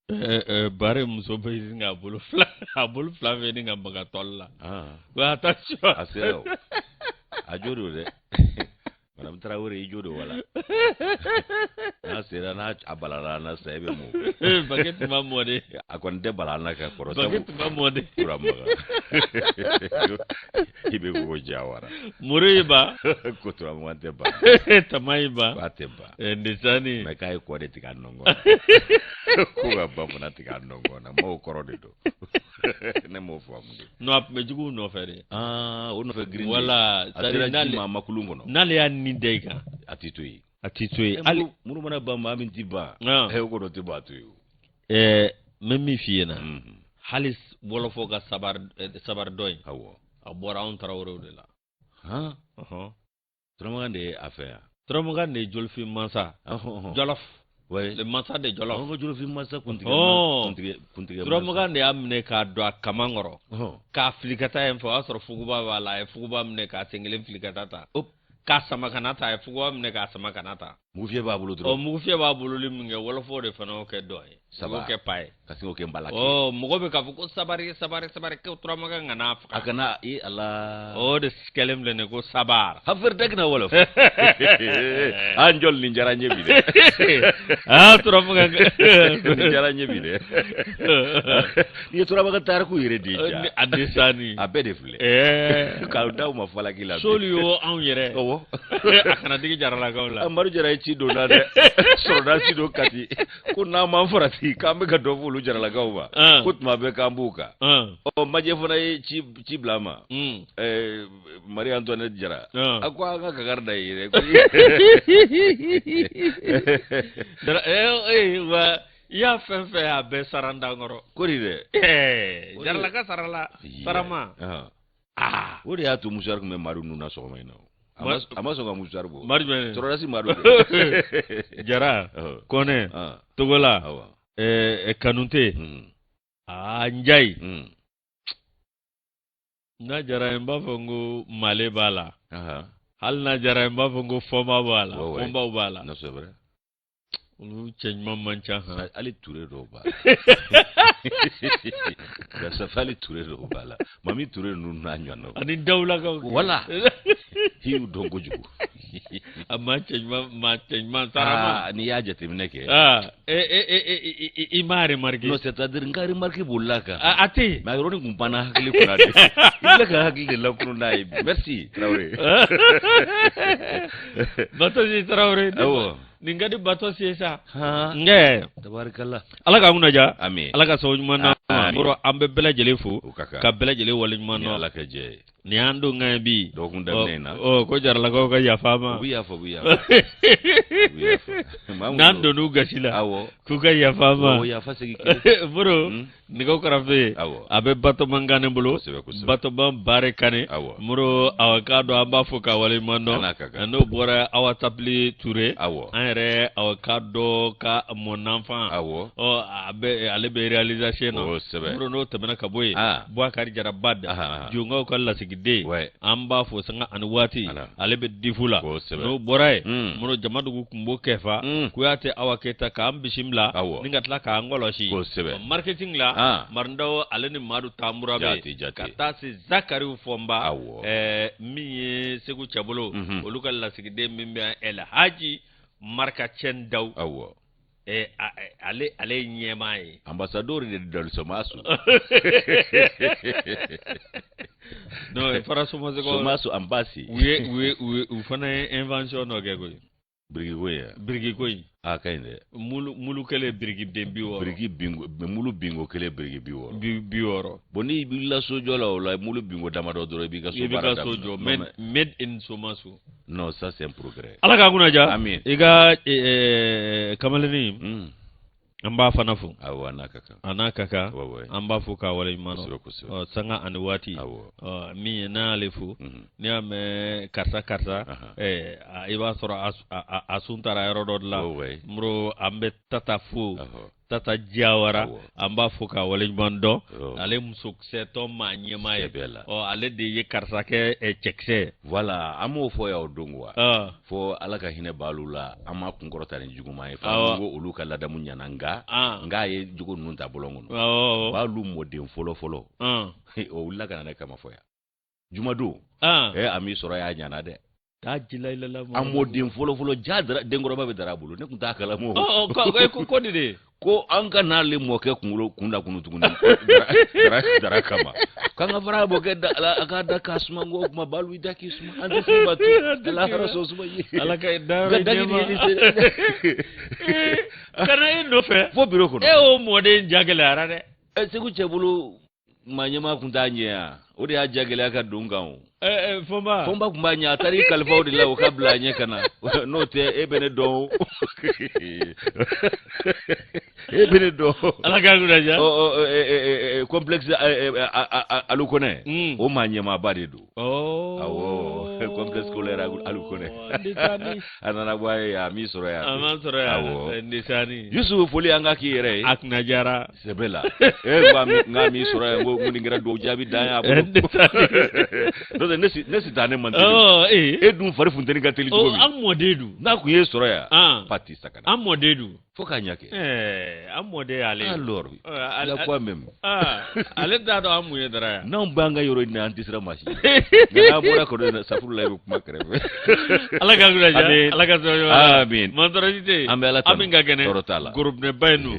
Bari muso bɛ ɲini k'a bolo fila a bolo fila bɛ ɲini ka maga tɔli la. Ko attention. A sera o. A jo don dɛ. Madame Tarawele i jo don wala. N'a sera n'a a balala an na sisan e bɛ mun? Bake tun ma mɔ de. A kɔni tɛ bala an na ka kɔrɔ. Bake tun ma mɔ de. Turamagan. I bɛ ko jawara. Muru y'i ban. Ko Turamagan tɛ ban. Tama y'i ban. K'a tɛ ban. Ndesani. Mais k'a ye kɔ de tigɛ a nɔngɔn na. Ko ka ba fana tigɛ a nɔngɔn na. M'o kɔrɔ de dɔn. Ne m'o faamu de. Non, a tun bɛ juguw nɔfɛ de. Aa, o nɔfɛ girin de. Voilà. A sera ji ma a ma kulun kɔnɔ. N'ale y'a ni da i kan. A t'i to yen. A t'i to yen. Hali muru mana ban maa min t'i ban. O kɔnɔ tɛ ban a to yen. N bɛ min f'i ɲɛna. Hali wɔlɔfɔ ka sabari dɔ in. Awɔ. A bɔra anw Tarawelew de la. Han? Turamagan de ye a fɛ yan. Turamagan de ye Jolifin mansa. Jɔlɔf. Ouais. Le mansa de Jɔlɔf. An ka Jolifin mansa kuntigi. Kuntigi. Turamagan de y'a minɛ k'a don a kaman kɔrɔ. K'a fili ka taa yen fɛ, o y'a sɔrɔ fuguba b'a la, a ye fuguba minɛ k'a sen kelen fili ka taa ta. K'a sama ka na ta, a ye fuguba minɛ k'a sama ka na ta. Mugufiyɛ b'a bolo dɔrɔn. Ɔ, mugufiyɛ b'a bolo min kɛ, wɔlɔfɔw de fana y'o kɛ dɔn ye. Saba. O kɛ pa ye. Ka se k'o kɛ nbalaki. Ɔ, mɔgɔ bɛ k'a fɔ ko sabari sabari sabari ko Turamagan kana faga. A kana i ala. O de kɛlen filɛ nin ye ko sabar. Hafɛri dɛ kana wɔlɔf. An jɔli nin diyara n ye bi dɛ. Aa, Turamagan. Nin diyara n ye bi dɛ. N'i ye Turamagan tariku yɛrɛ de ja. A desani. A bɛɛ de filɛ. K'aw da u ma falaki la. Soli y'o anw yɛrɛ. Awɔ. A kana digi Jaralakaw la. Amadu Jara ye ci don na dɛ. Sɔrɔdasi don Kati. Ko n'an m'an farati k'an bɛ ka dɔ fɔ olu Jaralakaw ma. Ko tuma bɛɛ k'an b'u kan. Ɔ, Majɛ fana ye ci bila a ma. Marie Antoinette Jara. A ko an ka kangari da i ye dɛ. Wa i y'a fɛn fɛn a bɛɛ sara n da kɔrɔ. Ko di dɛ. Jaralaka sarala sarama. O de y'a to mouchoir tun bɛ Madu nun na sɔgɔma in na. A ma sɔn ka mouchoir bɔ. Madu jumɛn? Sɔrɔdasi Madu. Jara, Kɔnɛ, Togola, Kanute, aa Njayi. N'a diyara n ye n b'a fɔ n ko Male b'a la. Hali n'a diyara n ye n b'a fɔ n ko Fɔnba b'a la. Fɔnbaw b'a la. Non, c'est vrai. Olu cɛ ɲuman man ca han. Hali Ture dɔw b'a la. Karisa hali Ture dɔw b'a la. Mami Ture ninnu n'a ɲɔgɔnnaw. Ani Dawulakaw. Wala. I y'u dɔn kojugu. A maa cɛ ɲuman maa cɛ ɲuman sarama. N'i y'a jateminɛ kɛ. I m'a remarqué. Non, c'est-à-dire n ka remarque bolila kan. A tɛ yen. Mais a yɔrɔnin kun banna hakili kunna de. I bɛ ka hakili de lakunun n'a ye bi. Merci Tarawele. Batosi Tarawele. Awɔ. Nin ka di Batosi ye sa. Nkɛ. Tabarikala. Ala k'an kunna diya. Ami. Ala ka sababu ɲuman d'an ma. Moro an bɛ bɛɛ lajɛlen fo. O ka kan. Ka bɛɛ lajɛlen waleɲuman dɔn. Ni Ala ka jɛ ye. Nin y'an don kan ye bi. Dɔgɔkun daminɛ in na. Ɔ, ko Jaralakaw ka yafa an ma. U bɛ yafa, u bɛ yafa. U bɛ yafa. N'an donn'u gasi la. Awɔ. K'u ka yafa an ma. O yafa segin kelen. Moro. Nɛgɛw karafe. Awɔ. A bɛ Batɔman Kane bolo. Kosɛbɛ, kosɛbɛ. Batɔman Bare Kane. Awɔ. Moro, awa k'a dɔn an b'a fo k'a waleɲuman dɔn. A n'a ka kan. N'o bɔra Awa Tapili Ture. Awɔ. An yɛrɛ awa k'a dɔn ka mɔnanfan. Awɔ. Ɔ, a bɛ ale bɛ réalisation na. Kosɛbɛ. Moro, n'o tɛmɛna ka bɔ yen. Boubacar Jara Bad. Jonkaw ka lasigiden. Ouais. An b'a fo sanga ani waati. Ala. Ale bɛ difu la. Kosɛbɛ. N'o bɔra yen. Moro, Jamadugu Kunbo Kɛfa. Kuyate Awa Keyita k'an bisimila. Awɔ. Ni ka tila k'an kɔlɔsi. Kosɛbɛ. Marketing la. Marindaw ale ni Madu Tambura bɛ Jate, jate. ka taa se Zakariw Fɔnba. Awɔ. Min ye Segu Cɛbolo. Olu ka lasigiden min bɛ El Haji Marika Cɛn Daw. Awɔ. Ale ye ɲɛmaa ye. Ambassadeur de dans Somasu. Non, fara Somasu. Somasu Ambasi. U fana ye invention dɔ kɛ koyi. Biriki ko in. Biriki ko in. A ka ɲi dɛ. Mulu kelen biriki den 60. Biriki bingo, mulu bingo kelen biriki 60. 60. Bon, n'i wulila sojɔ la o la, mulu bingo damadɔ dɔrɔn i b'i ka so I b'i baara ka so daminɛ. jɔ. Made in Somasu. Non, ça c'est un progrès. Ala k'an kunna diya. Amin. I ka kamalennin. An b'a fana fo. Awɔ, a n'a ka kan. A n'a ka kan. Ouais, ouais. An b'a fo k'a waleɲuman dɔn. Kosɛbɛ, kosɛbɛ. Ɔ, sanga ani waati. Awɔ. Ɔ, min ye n'ale fo. N'i y'a mɛn karisa karisa. I b'a sɔrɔ a sun taara yɔrɔ dɔ de la. Ouais, ouais. Moro, an bɛ Tata fo. Tata Jawara an b'a fo k'a waleɲuman dɔn ale musokisɛtɔn maa ɲɛmaa ye ɔ ale de ye karisa kɛ cɛkisɛ ye voilà an m'o fɔ yan o don wa fo ala ka hinɛ Balu la an ma kunkɔrɔta ni juguman ye fo ko olu ka ladamu ɲana nka nka a ye jogo ninnu ta bɔlɔn kɔnɔ Balu mɔden fɔlɔ fɔlɔ o wulila ka na ne kama fɔ yan jumadon a m'i sɔrɔ y'a ɲana dɛ k'a jilayilala a mɔden fɔlɔ fɔlɔ ja denkɔrɔba bɛ Dara bolo ne tun t'a kalama o ko de ko an ka n'ale mɔkɛ kunkolo kun da kunu tuguni Dara kama k'an ka fara mɔkɛ da la a k'a da k'a suma ko kuma Balu i da k'i suma an tɛ se ba tu ala hara sɔn suma ye ala ka dayɔrɔ ɲɛma ka na e nɔfɛ fo biro kɔnɔ e y'o mɔden ja gɛlɛyara dɛ Segu Cɛbolo maa ɲɛmaa tun t'a ɲɛ yan o de y'a ja gɛlɛya ka don kan o Fɔnba Fɔnba tun b'a ɲɛ a taara i kalifa o de la o ka bila a ɲɛ ka na n'o tɛ e bɛ ne dɔn o e bɛ ne dɔn ala k'a kunna diya complexe Alu Kɔnɛ o maa ɲɛmaaba de don awɔ complexe scolaire Alu Kɔnɛ a nana bɔ a ye a m'i sɔrɔ yan a ma sɔrɔ yan awɔ ndesani Yusufu foli an ka k'i yɛrɛ ye a kunna diyara sɛbɛ la nka m'i sɔrɔ yan ko nin kɛra dugawu jaabi dan y'a bolo n'o tɛ ne si taa ne man teli e dun fari funteni ka teli cogo min an mɔden dun n'a kun y'e sɔrɔ yan pati sakana an mɔden dun fo k'a ɲɛ kɛ an mɔden y'ale ye alors il y a quoi même ale t'a dɔn an mun ye Dara yan n'anw b'an ka yɔrɔ in na an tɛ siran maa si ɲɛ nka n'an bɔra kɔnɔ safuru la i bɛ kuma kɛrɛfɛ ala ka kunna diya ala ka sababu ɲuman amin mantɔrɔ si tɛ yen an bɛ ala tanu an ka kɛnɛ tɔɔrɔ t'a la gorobinɛba in dun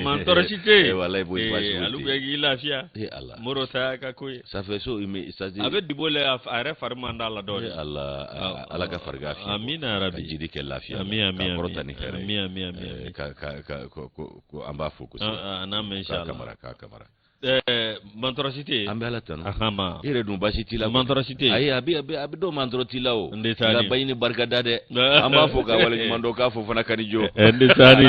mantɔrɔ si tɛ yen walayi boyi baasi foyi alu bɛ k'i lafiya ala moro saya ka ko ye ça fait so mais ça a bɛ dibo la a yɛrɛ fari man d'a la dɔɔnin ala ala ka farigan fiɲɛ amina rabi ka jidi kɛ lafiya amin amin ka kɔrɔta ni hɛrɛ amin amin amin ka ka ka ko ko an b'a fo kosɛbɛ a n'a mɛn inshallah k'a kamara k'a kamara mantɔrɔ si tɛ yen an bɛ ala tanu ahama e yɛrɛ dun baasi t'i la mantɔrɔ si tɛ yen ayi a bɛ a bɛ a bɛ dɔn mantɔrɔ t'i la o nka Baɲini barika da dɛ an b'a fo ka waleɲuman dɔn k'a fo fana Kanijo ndesani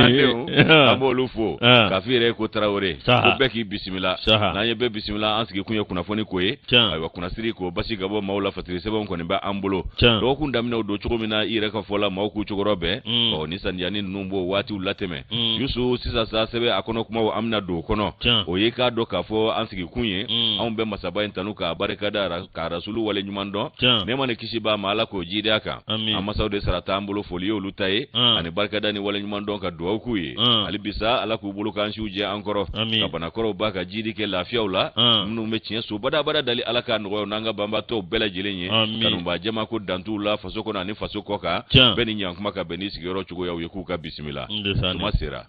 an b'olu fo k'a f'i yɛrɛ ye ko Tarawele ko bɛɛ k'i bisimila n'an ye bɛɛ bisimila an sigi kun ye kunnafoni ko ye ayiwa kunnasiri ko basi ka bɔ maaw la fasiri sɛbɛnw kɔni bɛ an bolo dɔgɔkun daminɛw don cogo min na i yɛrɛ ka fɔ la maaw k'u cogo bɛn ɔ ni sanjani ninnu b'o waatiw latɛmɛ Yusu sisan sa sɛbɛn a kɔnɔ kumaw an bɛna don o kɔnɔ o ye k'a dɔn k'a fɔ an sigi kun ye anw bɛ masaba in tanu k'a barikada k'a rasulu wale ɲuman dɔn nɛɛma ni kisi b'a ma ala k'o jidi a kan an masaw de sara t'an bolo foli ye olu ta ye ani barikada ni wale ɲuman dɔn ka dugawu k'u ye hali bisa ala k'u bolo k'an siw jɛ an kɔrɔ ka banakɔrɔw ba ka jidi kɛ lafiyaw la minnu bɛ tiɲɛ so badabada dali ala k'a nɔgɔya n'an ka banbaatɔw bɛɛ lajɛlen ye kanubaa jama ko dan t'u la faso kɔnɔ ani faso kɔ kan bɛɛ ni ɲankuma ka bɛn ni sigiyɔrɔ cogoyaw ye k'u ka bisimila tuma sera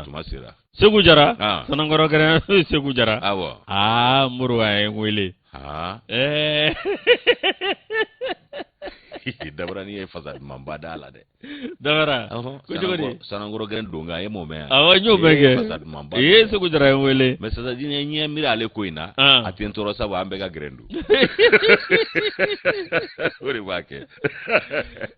tuma sera Segu Jara Sanankɔrɔ gɛrɛn Segu Jara awɔ aa Moro a ye n wele ɛɛ Dabarani ye fasa dumanba da la dɛ Dabara ko cogo di Sanankɔrɔ gɛrɛn donkan e m'o mɛn yan awɔ n y'o mɛn kɛ fasa dumanba ee Segu Jara ye n wele mais sisan ni n ɲɛ miiri ale ko in na a tɛ n tɔɔrɔ sabu an bɛɛ ka gɛrɛn don o de b'a kɛ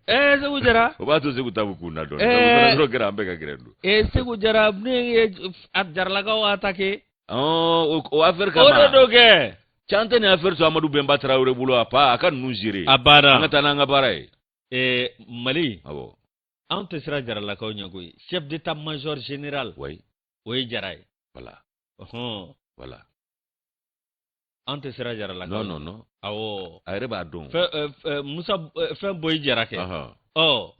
ɛɛ Segu Jara o b'a to Segu ta bɛ kun na dɔɔnin Sanankɔrɔ gɛrɛn an bɛɛ ka gɛrɛn don ee Segu Jara ne ye a Jaralakaw attaqué o affaire kama o de don kɛ can tɛ nin affaire to Amadu Bɛnba Tarawele bolo a pa a ka ninnu gérer a banna an ka taa n'an ka baara ye ee Mali awɔ anw tɛ siran Jaralakaw ɲɛ koyi chef d'état major général oui o ye Jara ye voilà ɔhɔn voilà an tɛ siran Jaralakaw non non non awɔ a yɛrɛ b'a dɔn fɛn Musa fɛn Boyi Jara kɛ ɔ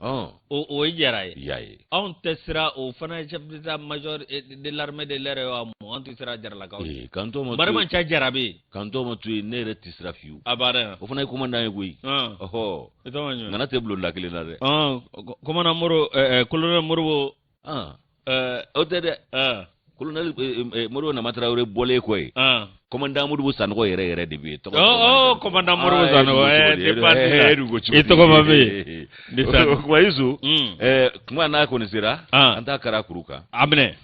o ye Jara ye y'a ye anw tɛ siran o fana ye chef d'état major de l'armée de l'air ye wa mɔ an tɛ siran Jaralakaw ɲɛ k'an tɔ ma Marimanca Jara bɛ yen k'an tɔ ma to yen ne yɛrɛ tɛ siran fiyewu a banna o fana ye commandant ye koyi ɔhɔ ŋana tɛ bulonda kelen na dɛ commandant Moro colonel Modibo o tɛ dɛ colonel Modibo Nama Tarawele bɔlen kɔ yen commandant Modibo Sanogo yɛrɛ yɛrɛ de bɛ yen tɔgɔ commandant Modibo Sanogo i tɔgɔ ma bɛ yen o kuma Yusu kuma n'a kɔni sera an t'a kara kuru kan a minɛ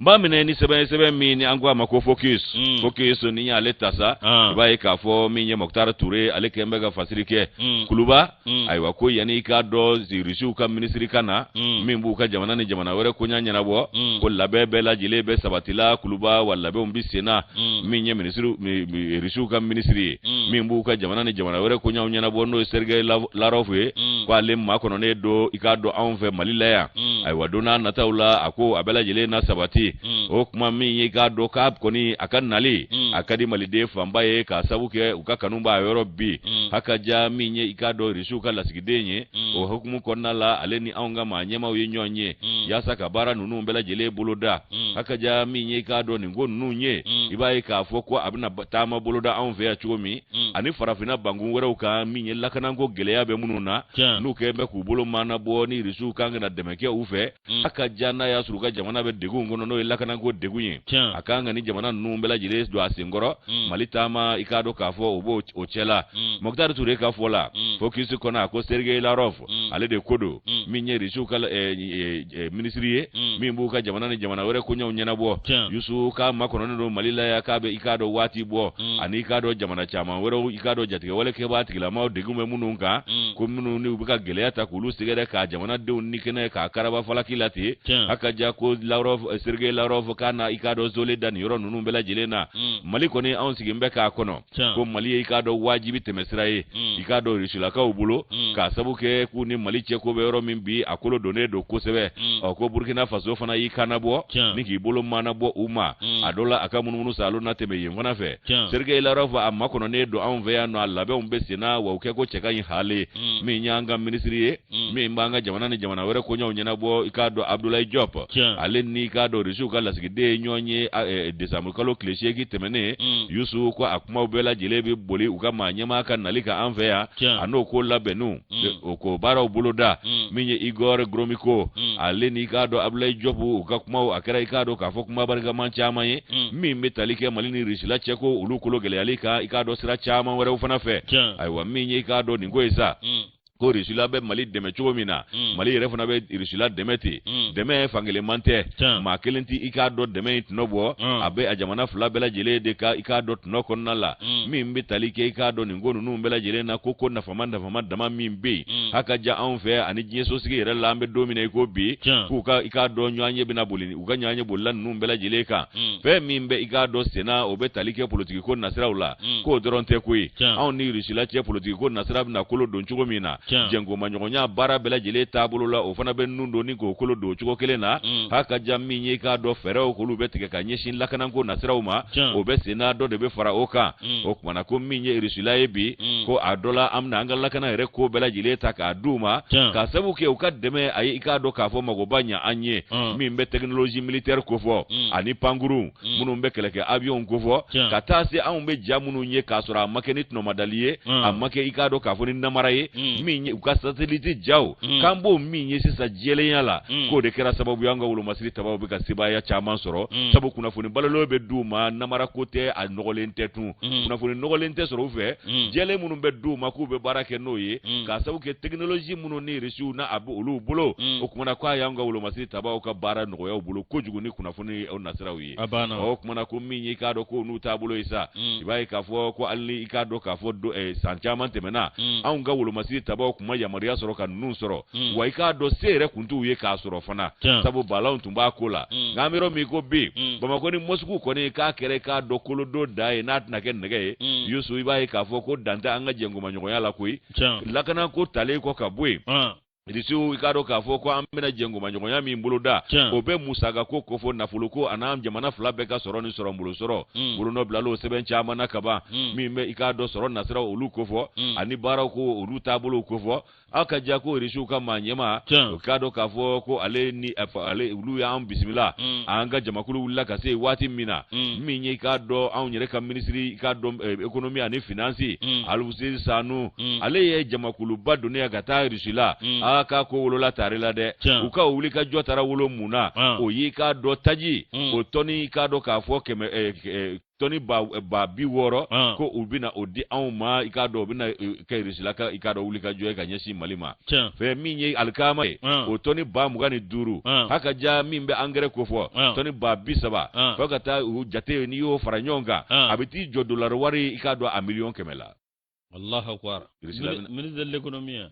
n b'a minɛ ni sɛbɛn ye sɛbɛn min ni an ko a ma ko focus focus ni y'ale ta sa i b'a ye k'a fɔ min ye Mɔkutari Ture ale kɛlen bɛ ka fasiri kɛ Kuluba ayiwa ko yanni i k'a dɔn Rusiw ka minisiri ka na min b'u ka jamana ni jamana wɛrɛ koɲa ɲɛnabɔ ko labɛn bɛɛ lajɛlen bɛ sabatila Kuluba wa labɛnw bɛ sen na min ye minisiri Rusiw ka minisiri ye min b'u ka jamana ni jamana wɛrɛ koɲaw ɲɛnabɔ n'o ye Sergei Lavrov ye ko ale makɔnɔnen don i k'a dɔn anw fɛ Mali la yan ayiwa don n'a nataw la a ko a bɛɛ lajɛlen na sabati Kati o kuma min ye k'a dɔn k'a kɔni a ka nali a ka di maliden fanba ye k'a sabu kɛ u ka kanu b'a yɔrɔ bi hakaja min ye i k'a dɔn Irisiw ka lasigiden ye o hukumu kɔnɔna la ale ni anw ka maa ɲɛmaaw ye ɲɔgɔn ye yaasa ka baara ninnu bɛɛ lajɛlen boloda hakaja min ye i k'a dɔn nin ko ninnu ye i b'a ye k'a fɔ ko a bɛna taama boloda anw fɛ yan cogo min ani farafinna bankun wɛrɛw kan min ye lakanako gɛlɛya bɛ minnu na n'u kɛlen bɛ k'u bolo maanabɔ ni Irisiw kan ka na dɛmɛ kɛ u fɛ hakaja n'a y'a sɔrɔ u ka jamana bɛ degun kɔnɔ n'o ye lakanako degun ye a kan ka ni jamana ninnu bɛɛ lajɛlen don a senkɔrɔ Mali taama i k'a dɔn k'a fɔ o b'o cɛ la Moctar Touré ka fɔ la Focus kɔnɔ a ko Sergei Lavrov ale de ko don min ye Irisiw ka minisiri ye min b'u ka jamana ni jamana wɛrɛ koɲɛw ɲɛnabɔ Yusu k'a makɔnɔnen don Mali la yan k'a bɛ i k'a dɔn waati bɔ ani i k'a dɔn jamana caman wɛrɛw i k'a dɔn jatigɛwale kɛbaa tigilamaw degun bɛ minnu kan ko minnu ni u bɛ ka gɛlɛya ta k'olu sɛgɛrɛ k'a jamanadenw ni kɛnɛ k'a karaba falaki la ten hakaja ko Lavrov Sergei Lavrov k'a na i k'a dɔn zole da nin yɔrɔ ninnu bɛɛ lajɛlen na Mali kɔni anw sigin bɛ k'a kɔnɔ ko Mali ye i k'a dɔn wajibi tɛmɛsira ye i k'a dɔn Rusilakaw bolo k'a sabu kɛ k'u ni Mali cɛ ko bɛ yɔrɔ min bi a kolo donnen don kosɛbɛ ɔ ko Burkina Faso fana y'i kannabɔ ni k'i bolo maanabɔ u ma a dɔ la a ka munumunu saalo na tɛmɛ yen fana fɛ Sergei Lavrov a makɔnɔnen don anw fɛ yan nɔ a labɛnw bɛ senna wa u kɛ ko cɛ ka ɲi hali min y'an ka minisiri ye min b'an ka jamana ni jamana wɛrɛ koɲɛw ɲɛnabɔ i k'a dɔn Abdoulaye Diop ale ni i k'a dɔn Rusiw ka lasigiden ye ɲɔgɔn ye desanburu kalo tile 8 tɛmɛnen Yusu ko a kumaw bɛɛ lajɛlen bɛ boli u ka maa ɲɛmaa ka nali kan an fɛ yan a n'o ko labɛnniw o ko baaraw boloda min ye Igor Gromyko ale ni i k'a dɔn Abdoulaye Diop u ka kumaw a kɛra i k'a dɔn k'a fɔ kuma barikama caman ye min bɛ tali kɛ Mali ni Rusila cɛ ko olu kolo gɛlɛyali kan i k'a dɔn sira caman wɛrɛw fana fɛ ayiwa min ye i k'a dɔn nin ko ye sa ko Rusila bɛ Mali dɛmɛ cogo min na Mali yɛrɛ fana bɛ Rusila dɛmɛ ten dɛmɛ fankelenman tɛ maa kelen tɛ i k'a dɔn dɛmɛ in tɔnɔ bɔ a bɛ a jamana fila bɛɛ lajɛlen de ka i k'a dɔn tɔnɔ kɔnɔna la min bɛ tali kɛ i k'a dɔn nin ko ninnu bɛɛ lajɛlen na ko ko nafama nafama dama min bɛ yen hakaja anw fɛ ani diɲɛsosigi yɛrɛ la an bɛ don min na i ko bi k'u ka i k'a dɔn ɲɔgɔn ye bɛna boli u ka ɲɔgɔn ye bolila ninnu bɛɛ lajɛlen kan fɛn min bɛ i k'a dɔn senna o bɛ tali kɛ politiki ko nasiraw la k'o dɔrɔn tɛ koyi anw ni Rusila cɛ politiki ko nasira bɛna kolo don cogo min na jɛnkomaɲɔgɔnya baara bɛɛ lajɛlen taabolo la o fana bɛ nun don ni k'o kolo don cogo kelen na hakaja min ye i k'a dɔn fɛɛrɛw k'olu bɛ tigɛ ka ɲɛsin lakanako nasiraw ma o bɛ senna dɔ de bɛ fara o kan o tuma na ko min ye Rusila ye bi ko a dɔ la an bɛna an ka lakana yɛrɛ ko bɛɛ lajɛlen ta k'a d'u ma k'a sabu kɛ u ka dɛmɛ a ye i k'a dɔn k'a fɔ magoba ɲɛ an ye min bɛ technologie militaire kofɔ ani pankurun minnu bɛ kɛlɛkɛ avion kofɔ ka taa se anw bɛ ja minnu ye k'a sɔrɔ a ma kɛ ni tɔnɔmadali ye a ma kɛ i k'a dɔn k'a fɔ ni namara ye min ye u ka satellite jaw k'an b'o min ye sisan jɛlenya la k'o de kɛra sababu ye an ka wolomasiri tabaw bɛ ka sebaaya caman sɔrɔ sabu kunnafoni balolo bɛ d'u ma namara ko tɛ a nɔgɔlen tɛ tun kunnafoni nɔgɔlen tɛ sɔrɔ u fɛ jɛlen minnu bɛ d'u ma k'u bɛ baara kɛ n'o ye k'a sababu kɛ technologie minnu ni Irisiw na a bɛ olu bolo o tuma na k'a y'an ka wolomasiri tabaw ka baara nɔgɔya u bolo kojugu ni kunnafoni o nasiraw ye o tuma na ko min ye i k'a dɔn ko n'u taabolo ye sa i b'a ye k'a fɔ ko hali ni i k'a dɔn k'a fɔ san caman tɛmɛna anw ka wolomasiri tabaw tun ma yamaruya sɔrɔ ka ninnu sɔrɔ wa i k'a dɔn se yɛrɛ tun t'u ye k'a sɔrɔ fana sabu balanw tun b'a ko la nka an bɛ yɔrɔ min ko bi Bamakɔ ni Moscou kɔni k'a kɛra i k'a dɔn kolodo da ye n'a tɛna kɛ nɛgɛ ye Yusu i b'a ye k'a fɔ ko dan tɛ an ka jɛnkomaɲɔgɔnya la koyi lakana ko talen kɔ ka bɔ yen Irisiw i k'a dɔn k'a fɔ ko an bɛna jɛnkomaɲɔgɔnya min boloda o bɛ musaka ko kofɔ nafolo ko an'an jamana fila bɛɛ ka sɔrɔ ni sɔrɔ bolo sɔrɔ bolonɔ bilala o sɛbɛn caman na kaban min bɛ i k'a dɔn sɔrɔ nasiraw olu kofɔ ani baaraw ko olu taabolow kofɔ aw ka ja ko Irisiw ka maa ɲɛmaa o k'a dɔn k'a fɔ ko ale ni ale olu y'an bisimila an ka jamakulu wulila ka se waati min na min ye i k'a dɔn anw yɛrɛ ka minisiri i k'a dɔn économie ani finance Alfousseyni Sanou ale ye jamakuluba donnen ye ka taa Irisi la aa k'a ko wolola tari la dɛ u ka wuli ka jɔ taara wolo mun na o y'i k'a dɔn taji o tɔni i k'a dɔn k'a fɔ kɛmɛ tɔni 60,000 ko u bɛna o di anw ma i k'a dɔn u bɛna kɛ Irisila ka i k'a dɔn wuli ka jɔ ye ka ɲɛsin Mali ma fɛn min ye alikama ye o tɔni 25,000 haka ja min bɛ angɛrɛ kofɔ tɔni 30,000 fo ka taa u jate n'i y'o fara ɲɔgɔn kan a bɛ t'i jɔ dolari wari i k'a dɔn a 100 miliyɔn la. Allahu akbar. Ministre de l'économie.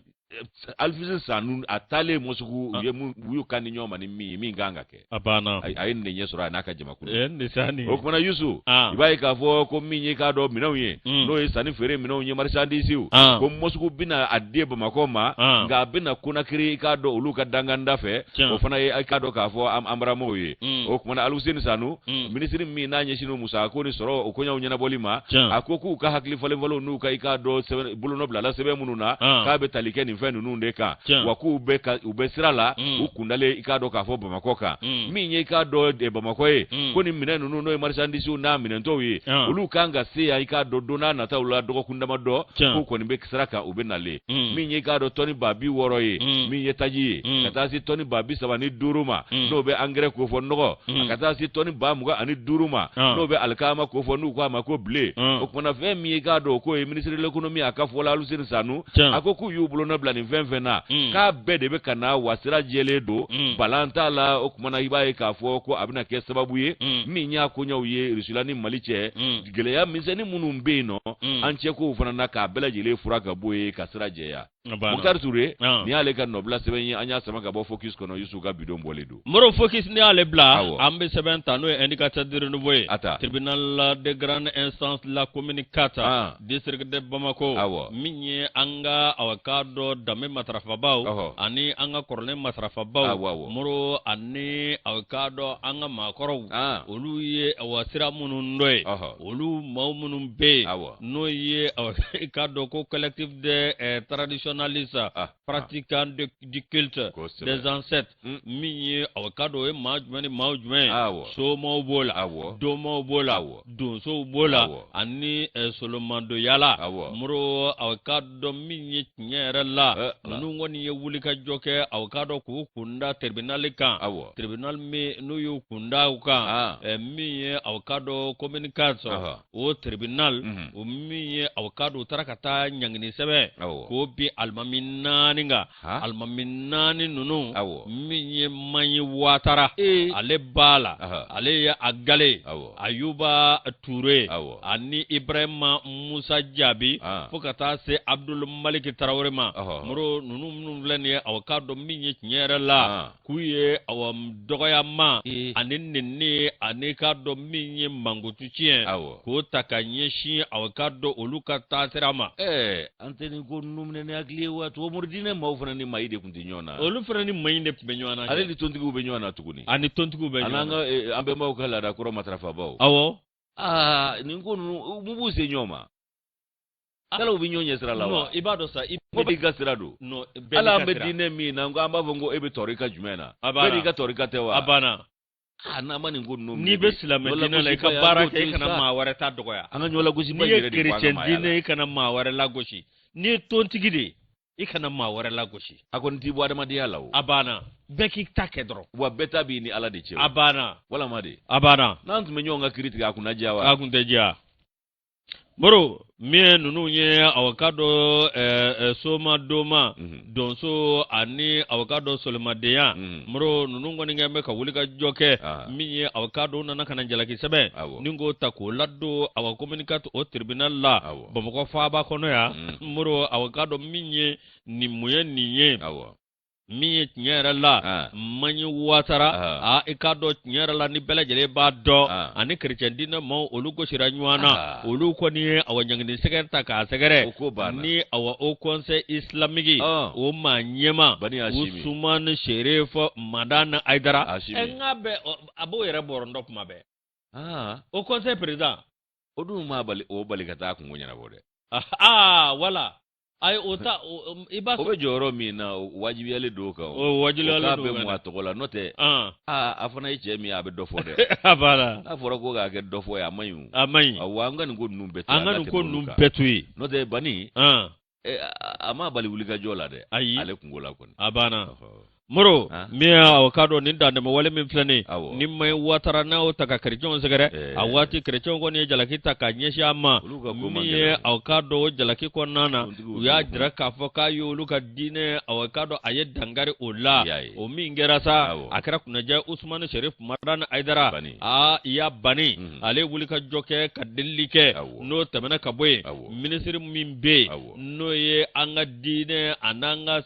Alifuseni Sanu a taalen Mɔsuku u ye mun u y'u kan di ɲɔgɔn ma ni min ye min kan ka kɛ a banna a ye nin de ɲɛ sɔrɔ a n'a ka jamakulu ye nin sa nin o kumana Yusu i b'a ye k'a fɔ ko min ye k'a dɔn minɛnw ye n'o ye sanni feere minɛnw ye marchandise ko Mɔsuku bɛna a di Bamakɔ ma nka a bɛna Konakiri i k'a dɔn olu ka danganda fɛ o fana ye i k'a dɔn k'a fɔ an baramaw ye o kumana Alifuseni Sanu minisiri min n'a ɲɛsinnen musakako ni sɔrɔ o koɲɛw ɲɛnabɔli ma a ko k'u ka hakili falenfalenw n'u ka i k'a dɔn bolonɔ bilala sɛbɛn minnu na ah. k'a bɛ tali kɛ nin fɛn ninnu de kan wa k'u bɛ ka u bɛ sira la mm. u kundalen i k'a dɔn k'a fɔ bamakɔ kan mm. min ye i k'a dɔn eh, bamakɔ ye mm. ko nin minɛn ninnu n'o ye marchandise n'a minɛntɔw ye ah. olu kan ka se yan i k'a dɔn don n'a nataw la dɔgɔkun damadɔ k'u kɔni bɛ sira kan u bɛ nalen min ye i k'a dɔn tɔni 60 000 ye min ye taji ye ka taa se tɔni 35 000 ma n'o bɛ angɛrɛ kofɔ nɔgɔ ka taa se tɔni 25 000 ma ah. n'o bɛ alikama kofɔ n'u k'a ma ko blé ah. o kumana fɛn min ye k'a dɔn k'o ye ministre de l'économie a ka fɔ la Aluseni Sanu a ko k'u y'u bolonɔ bila nin fɛn fɛn na mm. k'a bɛɛ de bɛ ka na wa sira jɛlen don mm. balan t'a la o kumana i b'a ye k'a fɔ ko a bɛna kɛ sababu ye mm. min y'a koɲɛw ye Rusila ni Mali cɛ gɛlɛya misɛnnin minnu bɛ yen nɔ an cɛ kow fana na k'a bɛɛ lajɛlen fura ka bɔ yen ka sira jɛya Mukutari Ture nin y'ale ka nɔbila sɛbɛn ye an y'a sama ka bɔ Focus kɔnɔ Yusu ka bidon bɔlen don Moro Focus n'i y'ale bila an bɛ sɛbɛn ta n'o ye indicateur du renouveau ye tribunal de grande instance la commune 4 district de Bamako min ye an ka awa k'a dɔn danbe matarafabaw ani an ka kɔrɔlen matarafabaw Moro ani awa k'a dɔn an ka maakɔrɔw olu ye awa sira minnu dɔ ye olu maaw minnu bɛ yen n'o ye i k'a dɔn ko collectif des eh, traditionnalistes ah, pratiquants du culte des ancêtres hmm. min ye aw k'a dɔn o ye maa jumɛn ni maa jumɛn ye somaw b'o la domaw b'o la donsow b'o la ani eh, solomadoyala moro aw k'a dɔn min ye tiɲɛ yɛrɛ la eh, ninnu kɔni ye wulikajɔ kɛ aw k'a dɔn k'u kunda tribunal kan tribunal min n'u y'u kunda u kan ah. min ye aw k'a dɔn commune 4 o tribunal mhm. o min ye aw k'a dɔn u taara ka taa ɲangini sɛbɛn k'o bin alimami naani kan alimami naani ninnu min ye Maɲi Watara ale b'a la ale ye a gale Ayuba Ture ani Ibrahima Musa Jaabi fo ka taa se Abdul Maliki Tarawele ma moro ninnu minnu filɛ nin ye aw k'a dɔn min ye tiɲɛ yɛrɛ la k'u ye awa dɔgɔyama ani nenni ani k'a dɔn min ye mankutu tiɲɛ k'o ta ka ɲɛsin aw k'a dɔn olu ka taasira ma ɛɛ an tɛ nin ko ninnu minɛ ni hakili ye wa tubabu diinɛ maaw fana ni mayi de tun tɛ ɲɔgɔn na olu fana ni mayi de tun bɛ ɲɔgɔn na ale ni tontigiw bɛ ɲɔgɔn na tuguni ani tontigiw bɛ ɲɔgɔn na an ka an bɛnbaw ka laada kɔrɔ matarafabaw awɔ aa nin ko ninnu mun b'u se ɲɔgɔn ma Yala u bɛ ɲɔgɔn ɲɛ sira la wa? I b'a dɔn sa i bɛɛ n'i ka sira don. Hali an bɛ diinɛ min na an b'a fɔ ko e bɛ tɔrika jumɛn na? Bɛɛ n'i ka tɔrika tɛ wa? A banna. Aa n'an ma nin ko ninnu N'i bɛ silamɛ diinɛ la i ka baara kɛ i kana maa wɛrɛ ta dɔgɔya. An ka ɲɔgɔn lagosi ba yɛrɛ de bɔ an ka maaya la. N'i ye kerecɛn diinɛ i kana maa wɛrɛ lagosi. N'i ye tontigi de ye i kana maa wɛrɛ lagosi. A kɔni t'i bɔ adamadenya la o. A banna. Bɛɛ k'i ta kɛ dɔrɔn. Wa bɛɛ ta b'i ni Ala de cɛ o. A banna. Walama de. A banna. N'an tun bɛ ɲɔgɔn ka kiri tigɛ a kun na diya wa? A kun tɛ diya. Moro min ye ninnu ye aw k'a dɔn soma doma mhm. donso ani aw k'a dɔn solomadenya mhm. moro ninnu kɔni kɛ bɛ ka wuli ka jɔ kɛ ah. min ye aw k'a dɔn u nana ka na jalaki sɛbɛn ni k'o ta k'o ladon awa commune 4 o tribunal la bamakɔ faaba kɔnɔ yan mhm. moro aw k'a dɔn min ye nin mun ye nin ye min ye tiɲɛ yɛrɛ la ah. Maɲi Watara ah. i k'a dɔn tiɲɛ yɛrɛ la ni bɛɛ lajɛlen b'a dɔn ah. ani kerecɛn diinɛ maaw olu gosira ɲɔgɔn na olu kɔni ye awa ɲangini sɛgɛn ta k'a sɛgɛrɛ ni awa haut conseil islamique o maa ɲɛmaa Usumani Serif Madani Ayidara n k'a bɛ a b'o yɛrɛ bɔrɔntɔ kuma bɛɛ haut conseil président o dun m'a bali o bali ka taa kunko ɲɛnabɔ dɛ wala ayi o ta i b'a o bɛ jɔyɔrɔ min na o wajibiyalen don o kan o wajibiyalen don o k'a bɛ mun a tɔgɔ la n'o tɛ aa a fana ye cɛ min ye a bɛ dɔ fɔ dɛ a banna n'a fɔra ko k'a kɛ dɔ fɔ ye a man ɲi o a man ɲi awɔ an ka nin ko ninnu bɛɛ to an ka nin ko ninnu bɛɛ to yen n'o tɛ bani a m'a bali wulikajɔ la dɛ ayi ale kunko la kɔni a banna Moro min aw k'a dɔn nin dantɛmɛwale min filɛ nin ni Mayi Watara n'a y'o ta ka kerecɛnw sɛgɛrɛ a waati kerecɛnw kɔni ye jalaki ta ka ɲɛsin a ma min ye aw k'a dɔn o jalaki kɔnɔna na u y'a jira k'a fɔ k'a ye olu ka diinɛ aw k'a dɔn a ye dankari o la o min kɛra sa a kɛra kunnajɛ Usumani Serif Madani Ayidara aa i y'a bani ale wuli ka jɔ kɛ ka delili kɛ n'o tɛmɛna ka bɔ yen minisiri min bɛ yen n'o ye an ka diinɛ an'an ka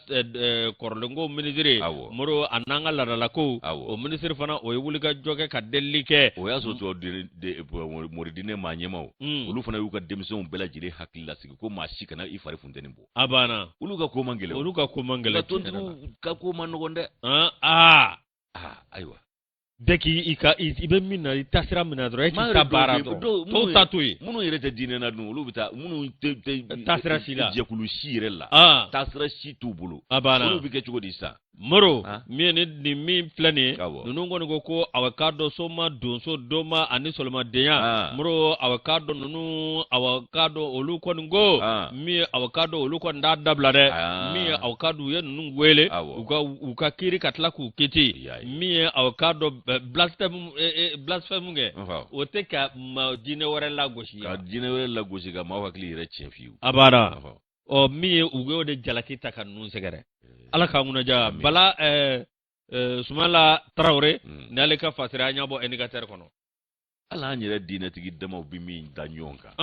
kɔrɔlenkow minisiri Moro an'an ka laadalakow o minisiri fana o ye wulikajɔ kɛ ka delili kɛ o y'a sɔrɔ tubabu moridinɛ maa ɲɛmaaw olu fana y'u ka denmisɛnw bɛɛ lajɛlen hakili lasigi ko maa si kana i fari funteni bɔ a banna olu ka ko man gɛlɛn olu ka ko man gɛlɛn tontigiw ka ko man nɔgɔn dɛ aa ayiwa bɛɛ k'i ka i bɛ min na i taasira minɛ dɔrɔn e k'i ta baara dɔrɔn tɔw ta to yen minnu yɛrɛ tɛ diinɛ na dun olu bɛ taa minnu tɛ taasira si la jɛkulu si yɛrɛ la taasira si t'u bolo a banna olu bɛ kɛ cogo di sisan Moro min ye nin min filɛ nin ye ninnu kɔni ko ko aw k'a dɔn soma donso doma ani solomadenya Moro aw k'a dɔn ninnu aw k'a dɔn olu kɔni ko min ye aw k'a dɔn olu kɔni t'a dabila dɛ min ye aw k'a dɔn u ye ninnu wele u ka kiiri ka tila k'u kiti min ye aw k'a dɔn blasphème kɛ o tɛ ka diinɛ wɛrɛ lagosi ka diinɛ wɛrɛ lagosi ka maaw hakili yɛrɛ tiɲɛ fiyewu a banna ɔ min ye u y'o de jalaki ta ka ninnu sɛgɛrɛ ala k'an kunnaja bala sumala tarawele ni ale ka fasiri an y'a bɔ indicateur kɔnɔ hali an yɛrɛ diinɛtigi damaw bɛ min da ɲɔgɔn kan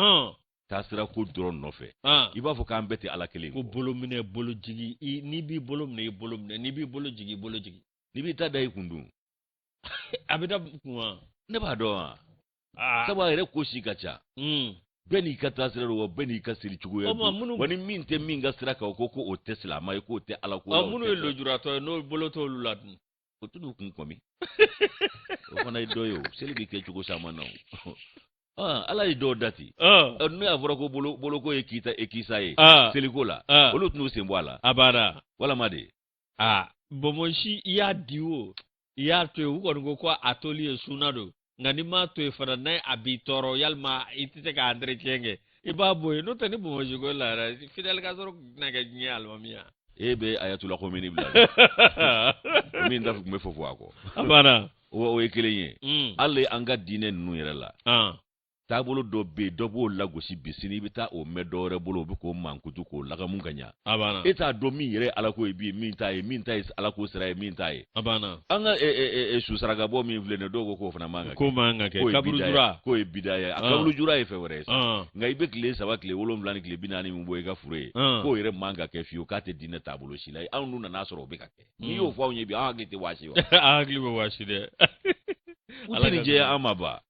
taasira ko dɔrɔn nɔfɛ i b'a fɔ k'an bɛɛ tɛ ala kelen ko bolo minɛ bolo jigi n'i b'i bolo minɛ i bolo minɛ n'i b'i bolo jigi i bolo jigi n'i b'i ta da i kun dun a bɛ da kun wa ne b'a dɔn wa sabu a yɛrɛ ko si ka ca bɛɛ n'i ka taasira don wa bɛɛ n'i ka seli cogoya don wa ni min tɛ min ka sira kan o ko ko o tɛ silamɛ ye k'o tɛ ala ko la minnu ye lujuratɔ ye n'o bolo t'olu la dun o t'olu kun kɔmi o fana ye dɔ ye o seli bɛ kɛ cogo caman na o ala ye dɔw da ten n'o y'a fɔra ko boloko ye kita e kisa ye seliko la olu tɛn'u sen bɔ a la a banna walama de aa bonbonsi i y'a di o i y'a to yen u kɔni ko ko a toli ye suna don nka n'i m'a to yen fana n'a a b'i tɔɔrɔ yalima i tɛ se ka entretien kɛ i b'a bɔ yen n'o tɛ ni bonbonsi ko la yɛrɛ Fidel Castro tɛna kɛ diɲɛ alimami ya e bɛ Ayatollah Khomeini bila min da tun bɛ fɔ fɔ a kɔ a banna o ye kelen ye hali an ka diinɛ ninnu yɛrɛ la taabolo dɔ bɛ yen dɔ b'o lagosi bi sini i bɛ taa o mɛn dɔ wɛrɛ bolo o bɛ k'o mankutu k'o lagamu ka ɲa e t'a dɔn min yɛrɛ ye alako ye bi min t'a ye min ta ye alako sira ye min t'a ye an ka su sarakabɔ min filɛ nin dɔw ko k'o fana man ka k'o man ka kɛ kaburujura k'o ye bida ye a kaburujura ye fɛn wɛrɛ ye sa nka i bɛ tile 3 tile 7 ni tile 40 min bɔ i ka fure ye k'o yɛrɛ man ka kɛ fiyewu k'a tɛ diinɛ taabolo si la anw dun nan'a sɔrɔ o bɛ ka kɛ n'i y'o fɔ anw ye bi an hakili tɛ waasi wa an hakili bɛ waasi dɛ u tɛ nin jɛya an ma ba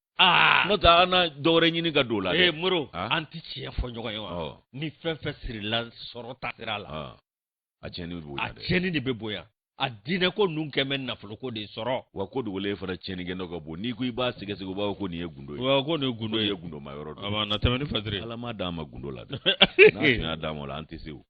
n'o tɛ an na dɔ wɛrɛ ɲini ka don o la dɛ. Ee Moro an tɛ tiɲɛ fɔ ɲɔgɔn ye wa ni fɛn fɛn sirila sɔrɔ taasira la a tiɲɛni bɛ bonya a tiɲɛni de bɛ bonya a diinɛ ko ninnu kɛ bɛ nafolo ko de sɔrɔ. Wa ko dogolen fana tiɲɛnikɛ nɔ ka bon n'i ko i b'a sɛgɛsɛgɛ u b'a fɔ ko nin ye gundo ye. Wa ko nin ye gundo ye. Ko nin ye gundoma yɔrɔ don. A ma na tɛmɛ ni fasiri. Ala m'a d'an ma gundo la dɛ. N'a tun y'a d'an ma o la an tɛ se o.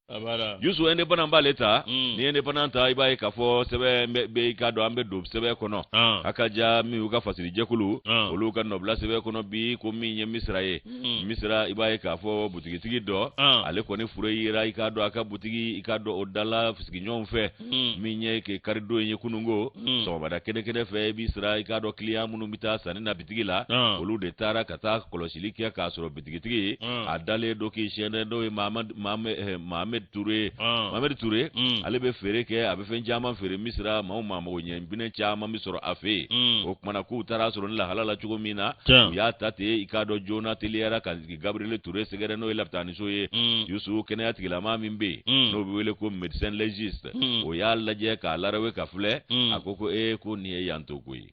Yusu indépendant b'ale ta mm. ni indépendant ta i b'a ye k'a fɔ sɛbɛn bɛ i k'a dɔn an bɛ don sɛbɛn kɔnɔ ah. a ka ja min y'u ka fasirijɛkulu ah. olu ka nɔbila sɛbɛn kɔnɔ bi ko min ye misira ye mm. misira i b'a ye k'a fɔ butigitigi dɔ ah. ale kɔni fure yera i k'a dɔn a ka butigi i k'a dɔn o da la sigiɲɔgɔnw fɛ mm. min ye ke karidon ye kununko sɔgɔmada kɛnɛkɛnɛ fɛ i b'i sira i k'a dɔn kiliyan minnu bɛ taa sanni na bitigi la olu de taara ka taa kɔlɔsili kɛ k'a sɔrɔ bitigitigi a dalen don k'i siyɛn n'o ye Mohamed Ture Mohamed Ture ale bɛ feere kɛ a bɛ fɛn caman feere Misira maaw maa mago ɲɛ minɛn caman bɛ sɔrɔ a fɛ yen o kumana k'u taara sɔrɔ ni lahala la cogo min na u y'a ta ten i k'a dɔn joona teliyara ka Gabriel Ture sɛgɛrɛ n'o ye lapitaniso ye Yusu kɛnɛya tigilamaa min bɛ yen n'o bɛ wele ko médecin légiste o y'a lajɛ k'a larawe ka filɛ a ko ko ee ko nin ye yanto ko ye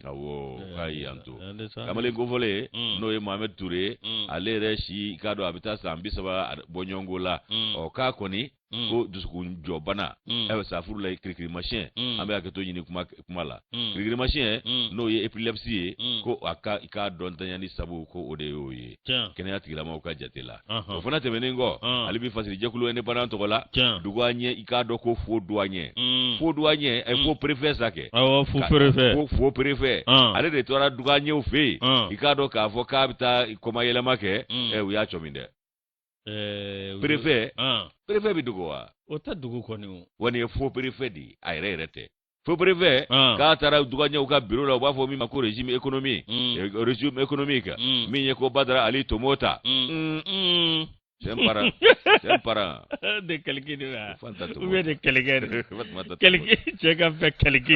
awɔ k'a y'i yanto kamalen kofɔlen n'o ye Mohamed Ture ale yɛrɛ si i k'a dɔn a bɛ taa san 30 bɔɲɔgɔnko la ɔ k'a kɔni ko dusukun jɔbana ayiwa safurula kirikirimasiyɛn an bɛ hakɛto ɲini kuma la kirikirimasiyɛn n'o ye epilepsie ye ko a ka i k'a dɔn ntanyani sabu ko o de y'o ye kɛnɛya tigilamaaw ka jate la o fana tɛmɛnen kɔ hali bi fasirijɛkulu indépendant tɔgɔ la douanier i k'a dɔn ko faux douanier faux douanier faux préfet sa kɛ faux faux préfet ale de tora douanierw fɛ yen i k'a dɔn k'a fɔ k'a bɛ taa kɔmayɛlɛma kɛ u y'a cɔmi dɛ. Préfet préfet bɛ dogo wa? O tɛ dogo kɔni o. Wa nin ye faux préfet de ye, a yɛrɛ yɛrɛ tɛ. Faux préfet k'a taara duwaɲɛw ka bureau la, u b'a fɔ min ma ko régime économique, régime économique, min ye ko Badara Ali Tomota. C'est un parent, c'est un parent. De Kɛlɛkɛ wa? Ou bien de Kɛlɛkɛ de? Kɛlɛkɛ cɛ ka fɛ Kɛlɛkɛ.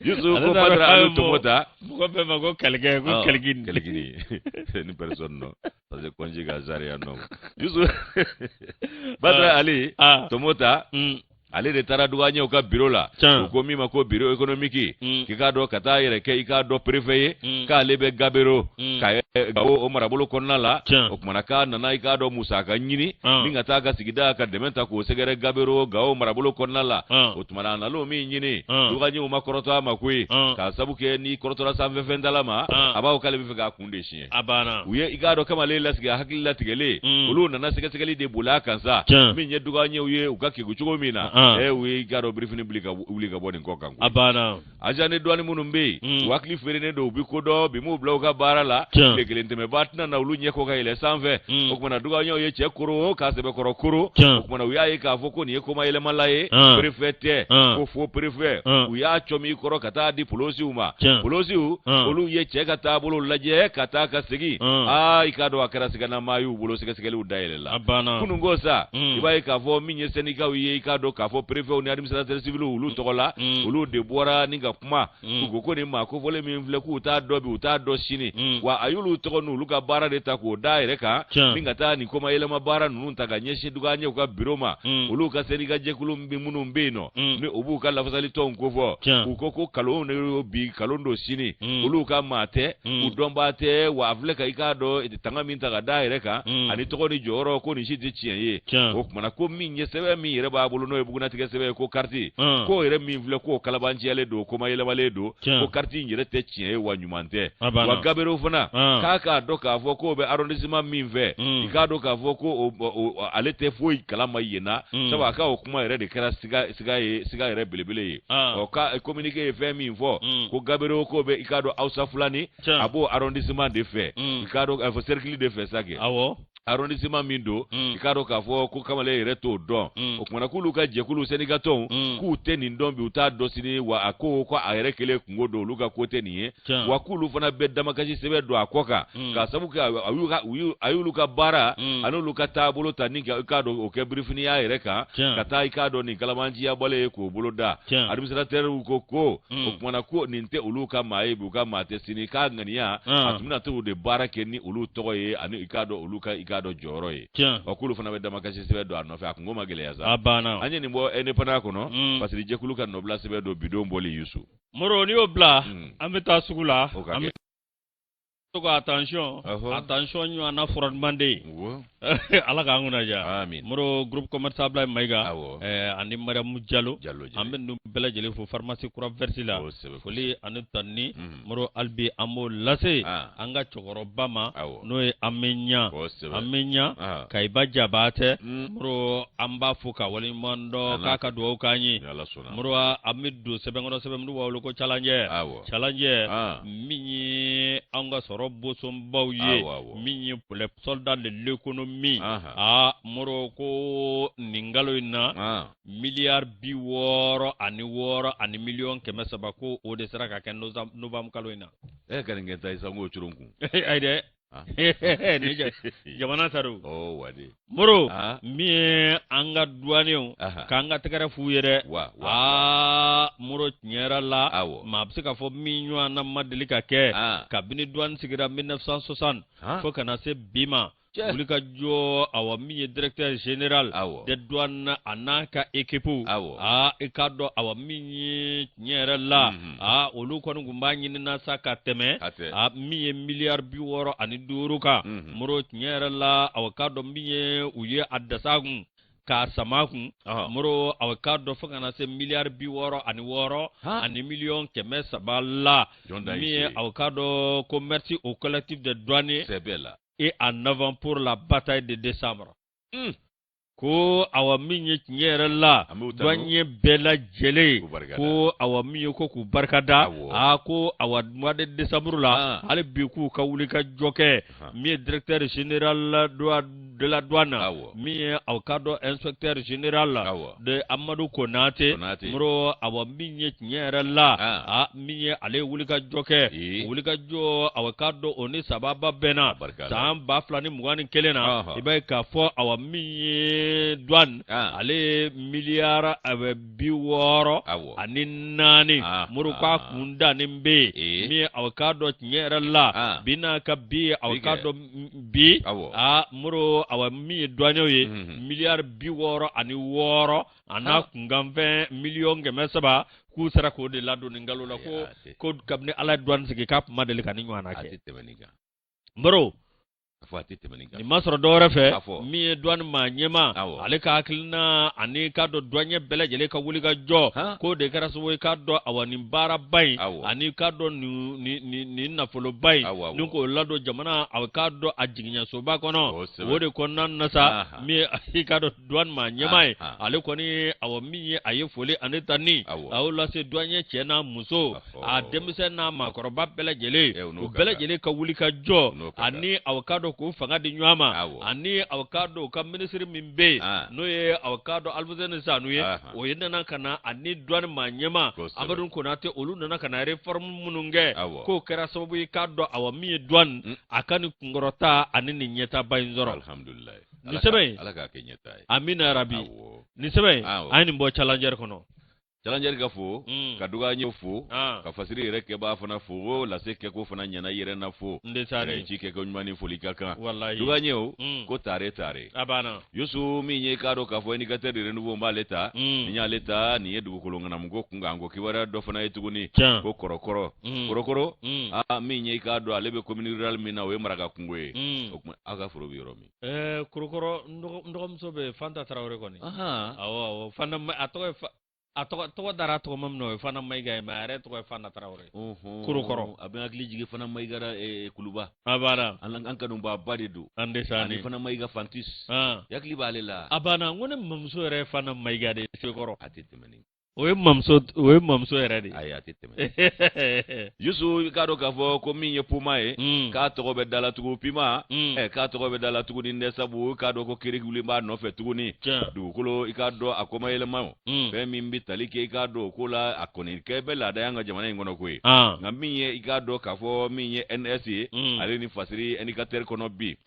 Yusu ko Badara Ali Tomota. Mɔgɔ bɛɛ ma ko Kɛlɛkɛ, ko Kɛlɛkɛ. Kɛlɛkɛ ni personne non. Parce que congé ka sariya non. Yusu Badara Ali Tomota. Ale de taara duwaɲɛw ka biro la, u ko min ma ko bureau économique, k'i k'a dɔn ka taa yɛrɛ kɛ i k'a dɔn préfet ye, k'ale bɛ Gabero ka Gawo o marabolo kɔnɔna la. O kumana k'a nana i k'a dɔn musaka ɲini ni ka taa ka sigida ka dɛmɛ ta k'o sɛgɛrɛ Gabero Gawo marabolo kɔnɔna la. O tumana a nan'o min ɲini, duwaɲɛw ma kɔrɔtɔ a ma koyi, k'a sabu kɛ n'i kɔrɔtɔra sanfɛfɛntala ma, a b'a fɔ k'ale bɛ fɛ k'a kun de siɲɛ. A banna. U ye i k'a dɔn kamalen lasigi a hakili latigɛlen, olu nana sɛgɛsɛgɛli de boli a kan sa, min ye duwaɲɛw ye u ka kegu cogo min na, u ye i k'a dɔn birifini wuli ka bɔ nin kɔ kan. A banna. Agent de douane minnu bɛ yen, u hakili feerelen don, u bɛ ko dɔn, bi m'u bila u ka baara la, tile kelen tɛmɛba tɛna na olu ɲɛ kɔ ka yɛlɛ sanfɛ. O kumana duwaɲɛw ye cɛ koro k'a sɛbɛkɔrɔ koro. O kumana u y'a ye k'a fɔ ko nin ye komayɛlɛmala ye, préfet tɛ, ko faux préfet. U y'a cɔmi kɔrɔ ka taa di polosiw ma. Polosiw olu ye cɛ ka taabolo lajɛ ka taa ka segin. Aa, i k'a dɔn a kɛra siganamaa y'u bolo, sɛgɛsɛgɛliw dayɛlɛla. A banna. Kunun ko sa, i b'a ye k'a fɔ min ye syndicats ye, i k'a dɔn k'a fɔ préfets ni administrateurs civils olu tɔgɔ la, olu de bɔra ni ka kuma. U ko nin maa kofɔlen min filɛ, k'u t'a dɔn bi, u t'a dɔn sini. Wa a y'olu tɔgɔ n'olu ka baara de ta k'o da yɛrɛ kan, ni ka taa nin komayɛlɛma baara ninnu ta ka ɲɛsin duwaɲɛw ka biro ma. Olu ka syndicat jɛkulu minnu bɛ yen nɔ, ni u b'u ka lafasalitɔnw kofɔ, u ko kalon de y'o bi, kalon don sini. Olu ka maa tɛ, u dɔnbaa tɛ, wa a filɛ ka i k'a dɔn tanga min ta ka da yɛrɛ kan, ani tɔgɔ ni jɔyɔrɔ, ko nin si tɛ tiɲɛ ye. O kumana ko min ye sɛbɛn min yɛrɛ b'a bolo, n'o ye bugunatigɛ sɛbɛn ye, ko kariti, k'o yɛrɛ min filɛ, k'o kalabanciyalen don, komayɛlɛmalen don, ko kariti in yɛrɛ tɛ tiɲɛ ye, wa ɲuman tɛ. Wa Gabero fana, k'a k'a dɔn k'a fɔ k'o bɛ arrondissement min fɛ, i k'a dɔn k'a fɔ ko ale tɛ foyi kalama yen na, sabu a ka o kuma yɛrɛ de kɛra siga ye, siga yɛrɛ belebele ye. Ɔ ka communiqué ye fɛn min fɔ, ko Gabero k'o bɛ i k'a dɔn Hausa Fulani, a b'o arrondissement de fɛ, i k'a dɔn fɔ cercle de fɛ sa kɛ. Arrondissement min don, i k'a dɔn k'a fɔ ko kamalen yɛrɛ t'o dɔn. O kumana k'olu ka jɛkulu syndicat tɔnw, k'u tɛ nin dɔn bi, u t'a dɔn sini, wa a ko ko a yɛrɛ kelen kunko don, olu ka ko tɛ nin ye. Wa k'olu fana bɛ damakasi sɛbɛn don a kɔ kan, k'a sabu kɛ a y'olu ka baara ani olu ka taabolo ta ni i k'a dɔn o kɛ birifiniya yɛrɛ kan, ka taa i k'a dɔn nin kalabanciya bɔlen ye k'o bolo da. Administrateur ko o kumana ko nin tɛ olu ka maa ye bi, u ka maa tɛ sini, k'a ŋaniya a tun bɛna t'o de baara kɛ ni olu tɔgɔ ye, ani i k'a dɔn olu ka i k'a dɔn jɔyɔrɔ ye. Wa k'olu fana bɛ damakasi sɛbɛn don a nɔfɛ, a kunko ma gɛlɛya sa. A banna. An ye nin bɔ indépendant kɔnɔ, parce que jɛkulu ka nɔbila sɛbɛn don bidon bɔli Yusu. Moro, n'i y'o bila, an bɛ taa sugu la. An bɛ to attention, attention ɲɔgɔnna fɔra manden. Ala k'an kunna diya. Amin. Moro, groupe commercial Ablaye Mayiga, ani Mariamu Jalo, an bɛ ninnu bɛɛ lajɛlen fo pharmacie kura Versi la. Foli ani tanuni, Moro, hali bi an b'o lase an ka cɛkɔrɔba ma, n'o ye Amenya, Amenya Kayiba Jabatɛ. Moro, an b'a fo ka waleɲuman dɔn, k'a ka dugawu k'an ye. Moro, an bɛ don sɛbɛn kɔnɔ, sɛbɛn minnu b'a wele ko Challenger, Challenger min ye an ka sɔrɔ bosonbaw ye, min ye les soldats de l'économie. Aa Moro, ko nin kalo in na, miliyari 66 ani miliyɔn 300, ko o de sera ka kɛ novembre kalo in na. E ka nin kɛ ta sisan k'o coron kun. Ayi dɛ, ni jamana ta don. Oh wadi. Moro, min ye an ka duwanew, k'an ka tɛgɛrɛ f'u ye dɛ. Aa Moro, tiɲɛ yɛrɛ la, maa bɛ se k'a fɔ min ɲɔgɔnna ma deli ka kɛ kabini douane sigira 1960 fo ka na se bi ma. Wuli ka jɔ, awa, min ye directeur général des douanes a n'a ka équipe, aa i k'a dɔn, awa, min ye tiɲɛ yɛrɛ la, aa olu kɔni tun b'a ɲinina sa ka tɛmɛ a min ye miliyari 65 kan. Moro, tiɲɛ yɛrɛ la, awa, k'a dɔn min ye u ye a dasa kun k'a sama kun. Moro, awa, k'a dɔn fo ka na se miliyari 66 ani miliyɔn 300 la, min ye, awa, k'a dɔn ko merci au collectif des douaniers et en avant pour la bataille de décembre. Ko awa min ye tiɲɛ yɛrɛ la, douanier bɛɛ lajɛlen, ko awa min ye ko k'u barika da, a ko awa mois de décembre la, hali bi k'u ka wuli ka jɔ kɛ. Min ye directeur général de la douane, min ye aw k'a dɔn inspecteur général de Amadu Konate Moro, awa min ye tiɲɛ yɛrɛ la, a min ye ale ye wuli ka jɔ kɛ, wuli ka jɔ aw k'a dɔn o ni sababa bɛnna san 2021 na. I b'a ye k'a fɔ awa min ye douane, ale ye miliyari 64 Moro k'a kun dannen bɛ yen. Min ye aw k'a dɔn tiɲɛ yɛrɛ la, bi n'a ka bi aw k'a dɔn bi aa Moro, awa min ye douaniers ye, miliyari 66 a n'a kunkanfɛn miliyɔn 300, k'u sera k'o de ladon nin kalo la. Ko kabini Ala ye douane sigi, k'a tun ma deli ka nin ɲɔgɔnna kɛ. Moro, nin ma sɔrɔ dɔwɛrɛ fɛ, min ye douane maa ɲɛmaa, ale ka hakilina ani k'a dɔn douanier bɛɛ lajɛlen ka wuli ka jɔ, k'o de kɛra sababu ye k'a dɔn awa nin baaraba in ani k'a dɔn nin nafoloba in ni k'o ladon jamana a k'a dɔn a jiginyasoba kɔnɔ. O de kɔnɔna na sa, min ye i k'a dɔn douane maa ɲɛmaa ye, ale kɔni awa min ye a ye foli ani tanni a y'o lase douanier cɛ n'a muso, a denmisɛn n'a maakɔrɔba bɛɛ lajɛlen, u bɛɛ lajɛlen ka wuli ka jɔ ani aw k'a dɔn k'u fanga di ɲɔgɔn ma, ani aw k'a dɔn u ka minisiri min bɛ yen, n'o ye aw k'a dɔn Alifuseni Sanu ye, o ye nana ka na ani douane maa ɲɛmaa Amadu Konate, olu nana ka na réforme minnu kɛ, k'o kɛra sababu ye k'a dɔn awa min ye douane a ka nin kunkɔrɔta ani nin ɲɛtaaba in sɔrɔ. Alhamdulilayi. Nin sɛbɛn in, Ala k'a kɛ ɲɛtaa ye. Amina yarabi. Nin sɛbɛn in, an ye nin bɔ Challenger kɔnɔ. Challenger ka fo, ka dɔgɔɲɛw fo, ka fasiri yɛrɛ kɛbaa fana fo, lase kɛko fana ɲɛna i yɛrɛ na fo. N ci kɛko ɲuman ni foli ka kan. Walayi. Dɔgɔɲɛw ko tare tare. A banna. Yusu, min ye k'a dɔn k'a fɔ Indicateur de renouveau, n b'ale ta. Ni y'ale ta, nin ye dugukolo ŋanamuko kunkan ko kibaruya dɔ fana ye tuguni. Ko Kɔrɔkɔrɔ. Kɔrɔkɔrɔ. Aa, min ye i k'a dɔn ale bɛ commune rurale min na, o ye Maraka kungo ye. O tuma aw ka foro bɛ yɔrɔ min? Kɔrɔkɔrɔ, n dɔgɔmuso bɛ Fanta Tarawele kɔni. Awɔ awɔ, Fanta, a tɔgɔ ye a tɔgɔ tɔgɔ dara tɔgɔ min na, o ye Fana Mayiga ye, mais a yɛrɛ tɔgɔ ye Fanta Tarawele. Korokɔrɔ. A bɛ hakili jigin Fana Mayiga la Kuluba. A banna. An kanubaaba de don. An de sa. Ani Fana Mayiga Fantis. Hakili b'ale la. A banna, n ko ne mamuso yɛrɛ ye Fana Mayiga de ye Sekɔrɔ. A tɛ tɛmɛ nin. O ye mamuso yɛrɛ de ye. Ayi, a tɛ tɛmɛ. Yusu, i k'a dɔn k'a fɔ ko min ye Puma ye, k'a tɔgɔ bɛ da la tugun Puma, k'a tɔgɔ bɛ da la tuguni dɛ, sabu i k'a dɔn ko kiri wuli b'a nɔfɛ tuguni. Dugukolo, i k'a dɔn a kɔmayɛlɛma, fɛn min bɛ tali kɛ, i k'a dɔn o ko la, a kɔni kɛ bɛ laada y'an ka jamana in kɔnɔ koyi. Nka min ye i k'a dɔn k'a fɔ min ye NS ye, ale ni fasiri Indicateur kɔnɔ bi.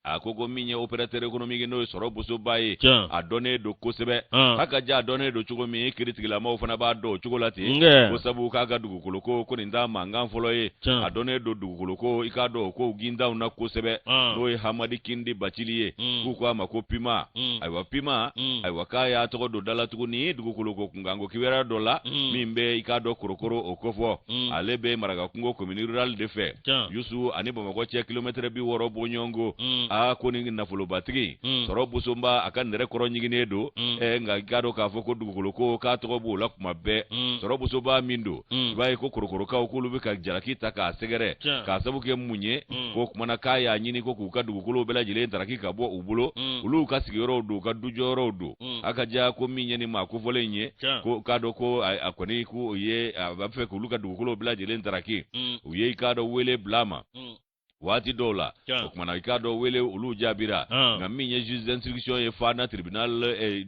A ko min ye opérateur économique, n'o ye sɔrɔ bosoba ye, a dɔnnen don kosɛbɛ. A ka ja, a dɔnnen don cogo min, kiritigilamaw fana b'a dɔn o cogo la ten, ko sabu k'a ka dugukolo ko nin t'a mankan fɔlɔ ye. A dɔnnen don dugukolo ko, i k'a dɔn o ko gintanw na kosɛbɛ, n'o ye Hamadi Kindi Bacili ye, k'u ko a ma ko Pima. Ayiwa, Pima, ayiwa, k'a y'a tɔgɔ don da la tuguni dugukolo ko kunkanko kibaruya dɔ la min bɛ i k'a dɔn Korokoro o kofɔ. Ale bɛ Marakakungo commune rurale de fɛ, Yusu, ani Bamakɔ cɛ kilomɛtɛrɛ 60 bɔɲɔgɔnko. Aa, ko ni nafolobatigi sɔrɔ bosoba, a ka nɛrɛ kɔrɔ ɲiginnen don. Nka i k'a dɔn k'a fɔ ko dugukolo ko, k'a tɔgɔ b'o la kuma bɛɛ. Sɔrɔ bosoba min don, i b'a ye ko Korokorokaw k'olu bɛ ka jalaki ta k'a sɛgɛrɛ, k'a sabu kɛ mun ye? Ko kumana k'a y'a ɲini ko k'u ka dugukolo bɛɛ lajɛlen taraki ka bɔ u bolo. Olu ka sigiyɔrɔw don, u ka dujɔyɔrɔw don. A ka ja, ko min ye nin maa kofɔlen ye, ko k'a dɔn ko a kɔni ko o ye a b'a fɛ k'olu ka dugukolo bɛɛ lajɛlen taraki, u ye i k'a dɔn wele bila a ma waati dɔw la. O kumana i k'a dɔn wele olu jaabira. Nka min ye juge d'instruction ye, Fana tribunal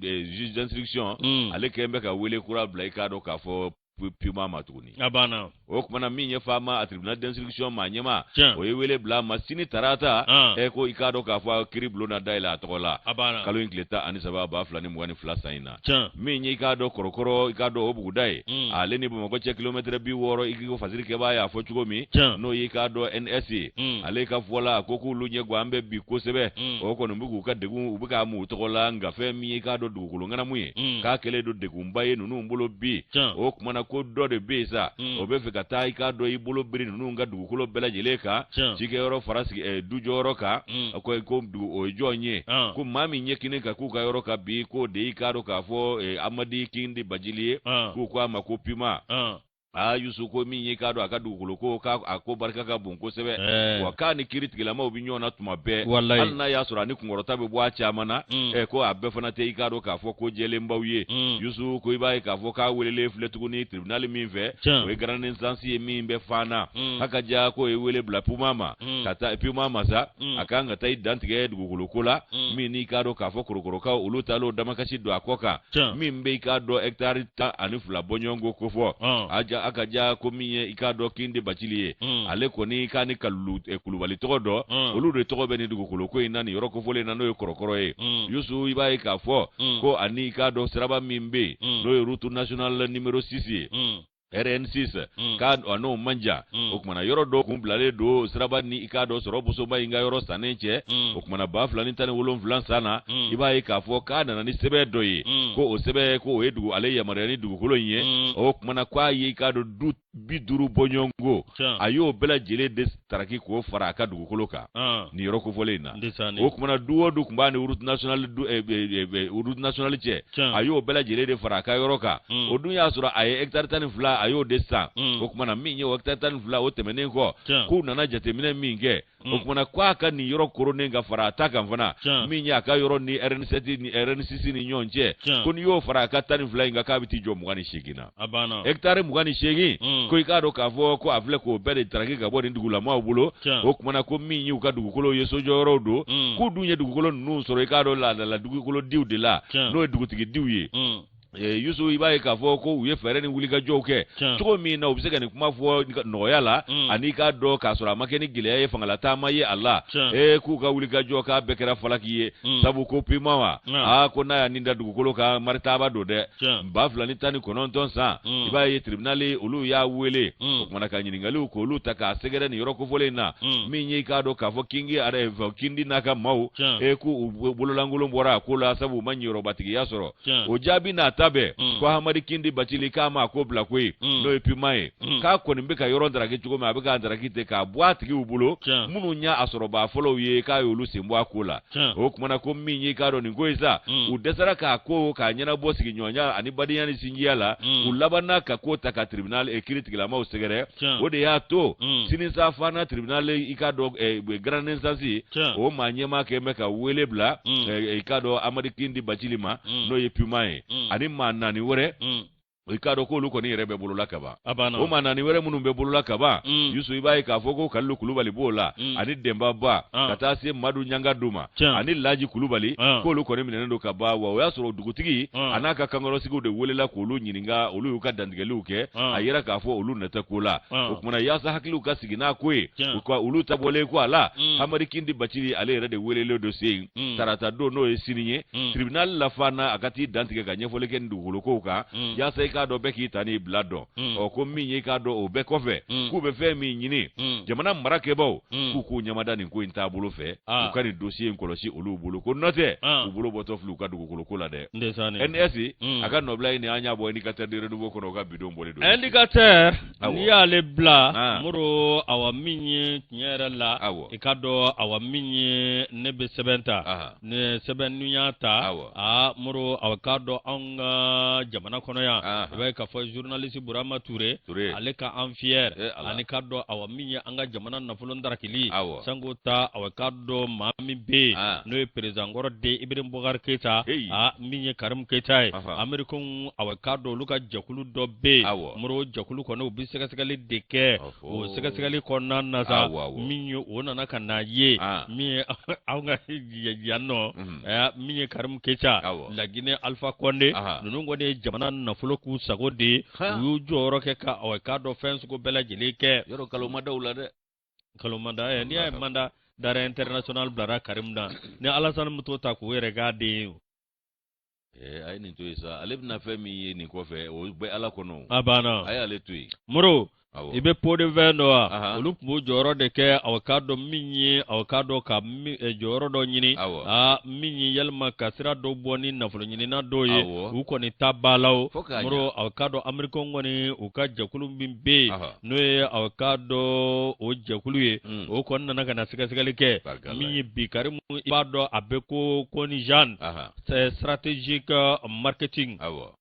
juge d'instruction, ale kɛlen bɛ ka wele kura bila i k'a dɔn k'a fɔ Puma ma tuguni. A banna. O kumana min ye Fama a tribunal d'instruction maa ɲɛmaa, o ye wele bila a ma sini tarata. Ko i k'a dɔn k'a fɔ kiri bulon na dayɛlɛ a tɔgɔ la A banna. kalo in tile 13 2022 san in na. Min ye i k'a dɔn Kɔrɔkɔrɔ, i k'a dɔn o buguda ye, ale ni Bamakɔ cɛ kilomɛtɛrɛ 60, i ko fasiri kɛbaa y'a fɔ cogo min, n'o ye i k'a dɔn NS ye, ale ka fɔ la, a ko k'olu ɲɛ gan bɛ bi kosɛbɛ. O kɔni bɛ k'u ka degun, u bɛ k'a mu u tɔgɔ la. Nka fɛn min ye i k'a dɔn dugukolo ŋanamu ye, k'a kɛlen don degunba ye ninnu bolo bi. O kumana ko dɔ de bɛ yen sa, o bɛ fɛ ka taa i k'a dɔn i bolo biri ninnu ka dugukolo bɛɛ lajɛlen kan, cikɛyɔrɔ fara sigi dujɔyɔrɔ kan. A ko o ye jɔn ye? Ko maa min ɲɛ kini ka k'u ka yɔrɔ kan bi, k'o de y'i k'a dɔn k'a fɔ Amadi Kindi Bajili ye, k'u ko a ma ko Puma. Aa Yusu ko min ye k'a dɔn a ka dugukolo ko k'a a ko barika ka bon kosɛbɛ wa k'a ni kiri tigilamaw bɛ ɲɔgɔn na tuma bɛɛ hali n'a y'a sɔrɔ a ni kunkɔrɔta bɛ bɔ a caman na ko a bɛɛ fana tɛ i k'a dɔn k'a fɔ ko jɛlenbaw ye Yusu ko i b'a ye k'a fɔ k'a welelen filɛ tuguni tribunal min fɛ o ye grande instance ye min bɛ Fana Hakaja k'o ye wele bila Puma ma ka taa Puma ma sa a kan ka taa i dantigɛ dugukolo ko la min n'i k'a dɔn k'a fɔ korokorokaw olu taara o damakasi don a kɔ kan min bɛ i k'a dɔn hɛkitari 12 bɔɲɔgɔnko kofɔ Hakaja ko min ye i k'a dɔn Kindi Bacili ye ale kɔni k'a ni Kalilu Kulubali tɔgɔ dɔn olu de tɔgɔ bɛ nin dugukolo ko in na nin yɔrɔ kofɔlen na n'o ye kɔrɔkɔrɔ ye Yusu i b'a ye k'a fɔ ko ani i k'a dɔn siraba min bɛ yen n'o ye route nationale numéro 6 ye RN6 k'a a n'o man jan o kumana yɔrɔ dɔ kun bilalen don siraba ni i k'a dɔn sɔrɔ bosoba in ka yɔrɔ sannen cɛ o kumana 2017 san na i b'a ye k'a fɔ k'a nana ni sɛbɛn dɔ ye ko o sɛbɛn ko o ye dugu ale yamaruya ni dugukolo in ye o kumana k'a ye i k'a dɔn du 50 bɔɲɔgɔnko a y'o bɛɛ lajɛlen de taraki k'o fara a ka dugukolo kan nin yɔrɔ kofɔlen in na o kumana du o du tun b'a ni route nationale du route nationale cɛ a y'o bɛɛ lajɛlen de fara a ka yɔrɔ kan o dun y'a sɔrɔ a ye hectare 12 a y'o de san o kumana min ye o hectare 12 o tɛmɛnen kɔ k'u nana jateminɛ min kɛ o kumana k'a ka nin yɔrɔ koronnen ka fara a ta kan fana min ye a ka yɔrɔ ni RN7 ni RN6 ni ɲɔgɔn cɛ ko n'i y'o fara a ka 12 in kan k'a bɛ t'i jɔ 28 na A banna. Hectare 28 ko i k'a dɔn k'a fɔ ko a filɛ k'o bɛɛ de taraki ka bɔ nin dugulamaaw bolo o kumana ko min y'u ka dugukolo ye sojɔyɔrɔw don k'u dun ye dugukolo ninnu sɔrɔ i k'a dɔn laadala dugukolo diw de la n'o ye dugutigi diw ye Yusu i b'a ye k'a fɔ ko u ye fɛɛrɛ ni wulikajɔw kɛ cogo min na u bɛ se ka nin kuma fɔ nɔgɔya la ani k'a dɔn k'a sɔrɔ a ma kɛ ni gɛlɛya ye fangalataama ye a la ee k'u ka wulikajɔ k'a bɛɛ kɛra falaki ye sabu ko Puma wa aa ko n'a y'a nin da dugukolo kan maritaaba don dɛ 2019 san i b'a ye tribunal olu y'a wele o kumana ka ɲininkaliw k'olu ta k'a sɛgɛrɛ nin yɔrɔ kofɔlen in na min ye i k'a dɔn k'a fɔ kingi kindi n'a ka maaw e k'u bololankolon bɔra a ko la sabu u ma ɲiyɔrɔbatigiya sɔrɔ o jaabi n'a ta bɛɛ ko Hamadi Kindi Bacili k'a ma ko bila koyi n'o ye Puma ye k'a kɔni bɛ ka yɔrɔ daraki cogo min a bɛ k'a daraki ten k'a bɔ a tigiw bolo minnu y'a sɔrɔbaa fɔlɔw ye k'a y'olu sen bɔ a ko la o kumana ko min y'i k'a dɔn nin ko ye sa u dɛsɛra k'a ko k'a ɲɛnabɔ sigiɲɔgɔnya ani badenya ni sinjiya la u labanna ka ko ta ka tribunal kiri tigilamaw sɛgɛrɛ o de y'a to sini sa Fana tribunal i k'a dɔn grande instance o maa ɲɛmaa kɛ bɛ ka wele bila i k'a dɔn Amadi Kindi Bacili ma n'o ye Puma ye ani maa naani wɛrɛ i k'a dɔn k'olu kɔni yɛrɛ bɛ bolola kaban o maa naani wɛrɛ minnu bɛ bolola kaban Yusu i b'a ye k'a fɔ ko Kalilu Kulubali b'o la ani Denba Ba ka taa se Madu Ɲangadu ma ani Laji Kulubali k'olu kɔni minɛnen don ka ban wa o y'a sɔrɔ dugutigi a n'a ka kankɔrɔsigiw de welela k'olu ɲininka olu y'u ka dantigɛliw kɛ a yira k'a fɔ olu nɔ tɛ ko la o kumana yaasa hakiliw ka sigi n'a ko ye u ka olu ta bɔlen kɔ a la Hamadi Kindi Bacili ale yɛrɛ de welelen don sen tarata don n'o ye sini ye tribunal la Fana a ka t'i dantigɛ ka ɲɛfɔli kɛ nin dugukolo kow kan yaasa i k'a dɔn bɛɛ k'i ta n'i bila dɔn ɔ ko min ye i k'a dɔn o bɛɛ kɔfɛ k'u bɛ fɛn min ɲini jamana marakɛbaw k'u k'u ɲɛmada nin ko in taabolo fɛ u ka nin dossier in kɔlɔsi olu bolo ko n'o tɛ u bolo bɔtɔ filɛ u ka dugukolo ko la dɛ NS a ka nɔbila in an y'a bɔ Indicateur du Renouveau kɔnɔ u ka bidon bɔlen don Indicateur n'i y'ale bila Moro awa min ye tiɲɛ yɛrɛ la i k'a dɔn awa min ye ne bɛ sɛbɛn ta ne sɛbɛn n'u y'a ta aa Moro awa k'a dɔn anw ka jamana kɔnɔ yan i b'a ye k'a fɔ journaliste Burama Ture ale ka an fier ani k'a dɔn awa min ye an ka jamana nafolo darakili sanko ta awa k'a dɔn maa min bɛ yen n'o ye président kɔrɔ den Ibrahim Boubacar Keita aa min ye Karimu Keita ye Américains awa k'a dɔn olu ka jɛkulu dɔ bɛ yen Moro jɛkulu kɔni u bɛ sɛgɛsɛgɛli de kɛ o sɛgɛsɛgɛli kɔnɔna na sa min ye o nana ka na ye min ye anw ka yan nɔ min ye Karimu Keita Laginɛ Alpha Condé ninnu kɔni ye jamana nafolo k'u sago de ye u y'u jɔyɔrɔ kɛ ka awa k'a dɔn fɛn sugu bɛɛ lajɛlen kɛ yɔrɔ nkalon ma da u la dɛ nkalon ma da n'i y'a ye mandat d'arrêt international bilara Karimu na ni Alasani ma t'o ta k'o yɛrɛ k'a den ye A ye nin to yen sa ale bɛna fɛn min ye nin kɔfɛ o bɛ ala kɔnɔ a banna a y'ale to yen Moro i bɛ pot de vin dɔn wa olu tun b'o jɔyɔrɔ de kɛ awa k'a dɔn min ye awa k'a dɔn ka jɔyɔrɔ dɔ ɲini aa min ye yalima ka sira dɔ bɔ ni nafolo ɲinina dɔw ye u kɔni ta ba la o Moro awa k'a dɔn Américains kɔni u ka jɛkulu min bɛ yen n'o ye awa k'a dɔn o jɛkulu ye o kɔni nana ka na sɛgɛsɛgɛli kɛ min ye bi Karimu i b'a dɔn a bɛ ko ko ni Jean c'est stratégique marketing. Awɔ.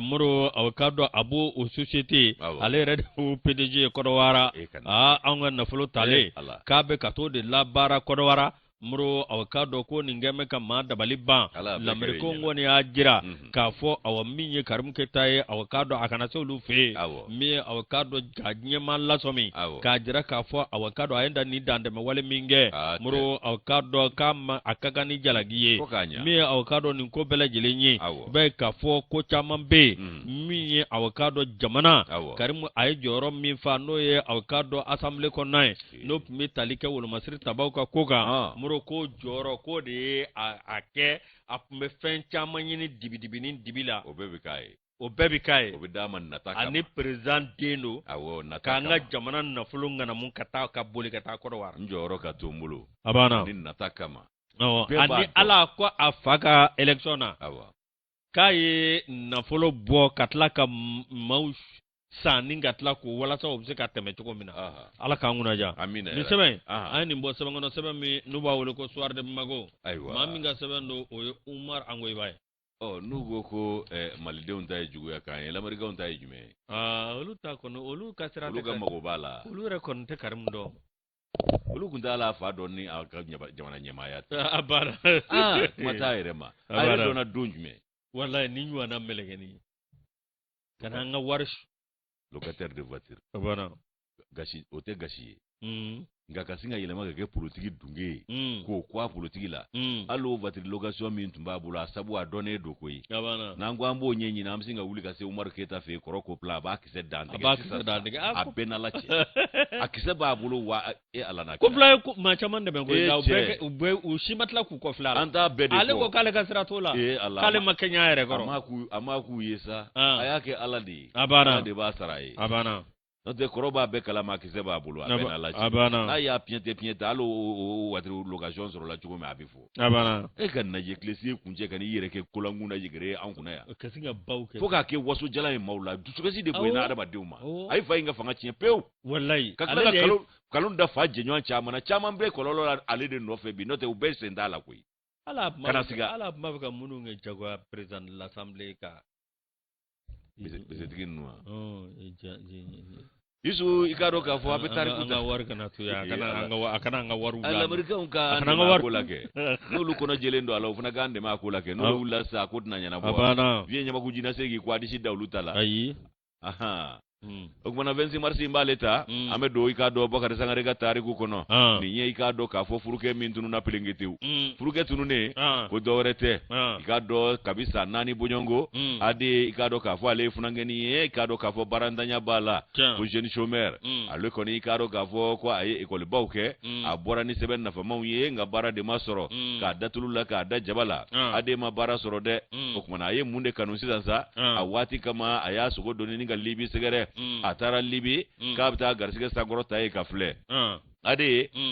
Moro aw k'a dɔn a b'o o société ale yɛrɛ de y'o PDG ye Kɔnɔwara aa anw ka nafolo talen k'a bɛ ka t'o de labaara Kɔnɔwara Moro aw k'a dɔn ko nin kɛn bɛ ka maa dabali ban lamerikɛnw kɔni y'a jira k'a fɔ awa min ye Karimu Keyita ye aw k'a dɔn a kana se olu fɛ yen min ye aw k'a dɔn ka diɲɛmaa lasɔmi k'a jira k'a fɔ aw k'a dɔn a ye da nin dantɛmɛ wale min kɛ Moro aw k'a dɔn k'a ma a ka kan ni jalaki ye min ye aw k'a dɔn nin ko bɛɛ lajɛlen ye i b'a ye k'a fɔ ko caman bɛ yen min ye aw k'a dɔn jamana Karimu a ye jɔyɔrɔ min fa n'o ye aw k'a dɔn assemblée kɔnɔna ye n'o tun bɛ tali kɛ wolomasiri tabaw ka ko kan Moro ko jɔyɔrɔ k'o de ye a kɛ a tun bɛ fɛn caman ɲini dibidibini dibi la o bɛɛ bɛ k'a ye o bɛɛ bɛ k'a ye o bɛ d'a ma nata kama ani président den don awɔ nata k'an ka jamana nafolo ŋanamu ka taa ka boli ka taa Kɔnɔwara n jɔyɔrɔ ka to n bolo a banna ani nata kama ani ala ko a fa ka élection na awɔ k'a ye nafolo bɔ ka tila ka maaw san ni ka tila k'o walasa o bɛ se ka tɛmɛ cogo min na ala k'an kunna diya nin sɛbɛn an ye nin bɔ sɛbɛn kɔnɔ sɛbɛn min n'u b'a wele ko Soir de Bamako maa min ka sɛbɛn don o ye Umar Angoyiba ye ɔ n'u ko ko malidenw ta ye juguya kan ye lamerikɛnw ta ye jumɛn ye olu ta kɔni olu ka sira olu ka mago b'a la olu yɛrɛ kɔni tɛ Karimu dɔn olu tun t'a la fa dɔn ni a ka jamana ɲɛmaaya tɛ a banna kuma t'a yɛrɛ ma a yɛrɛ dɔnna don jumɛn walayi ni ɲɔgɔnna mɛlɛkɛnin ka na an ka wari locataire de voiture a banna gasi o tɛ gasi ye nka ka sin ka yɛlɛma ka kɛ politiki dunge ye k'o ko a politiki la hali o voiture location min tun b'a bolo a sabu a dɔnnen don koyi n'an ko an b'o ɲɛɲini an bɛ sin ka wuli ka se Umaru Keyita fɛ yen kɔrɔ Kopla a b'a kisɛ dantigɛ sisan a bɛɛ n'Ala cɛ a kisɛ b'a bolo wa e Ala n'a Kopla ye maa caman dɛmɛ koyi nka u bɛɛ u bɛɛ u si ma tila k'u kɔfilɛ a la an t'a bɛɛ de ale ko k'ale ka sira t'o la k'ale ma kɛɲɛ a yɛrɛ kɔrɔ a ma k'u ye sa a y'a kɛ Ala de ye a banna Ala de b'a sara a ye a banna n'o tɛ kɔrɔ b'a bɛɛ kalama a kisɛ b'a bolo a bɛɛ n'Ala cɛ a banna n'a y'a piɲɛtɛ piɲɛtɛ hali o voiture location sɔrɔla cogo min a bɛ fɔ a banna e ka najɛ kilesi kuncɛ ka n'i yɛrɛ kɛ kolankun na yɛrɛ ye an kunna yan ka sin ka baw kɛ fo k'a kɛ waso jalan ye maaw la dusukasi de bonyana adamadenw ma a ye fa in ka fanga tiɲɛ pewu walayi ka tila ka kalon da fa jɛɲɔgɔn caman na caman bɛ kɔlɔlɔ la ale de nɔfɛ bi n'o tɛ u bɛɛ sen t'a la koyi ala ala tun b'a fɛ ka minnu kɛ jagoya président de l'assemblée ka Bisetigi ninnu wa Isu i k'a dɔn k'a fɔ a bɛ tariku ta wari kana to yan a kana an ka wari bila Lamerikɛnw ka an dɛmɛ a ko la kɛ n'olu kɔnɔ jɛlen don a la u fana k'an dɛmɛ a ko la kɛ n'olu wulila sisan a ko tɛna ɲɛnabɔ a banna vieux ɲamaku jinase k'i ko a disi da olu ta la ayi ahan o kumana 26 mars in b'ale ta an bɛ don i k'a dɔn Bakari Sangare ka tariku kɔnɔ nin ye i k'a dɔn k'a fɔ furukɛ min tununna Pelenketewu furukɛ tununnen ko dɔwɛrɛ tɛ i k'a dɔn kabi san 4 bɔɲɔgɔnko AD i k'a dɔn k'a fɔ ale ye funankɛnin ye i k'a dɔn k'a fɔ baarantanya b'a la ko jeune chômeur ale kɔni i k'a dɔn k'a fɔ ko a ye ekɔlibaw kɛ a bɔra ni sɛbɛn nafamaw ye nka baara de ma sɔrɔ k'a da tulu la k'a da jaba la AD ma baara sɔrɔ dɛ o kumana a ye mun de kanu sisan sa a waati kama a y'a sogo doni ni ka libi sɛgɛrɛ a taara libi k'a bɛ taa garisɛgɛ sankɔrɔta yen ka filɛ AD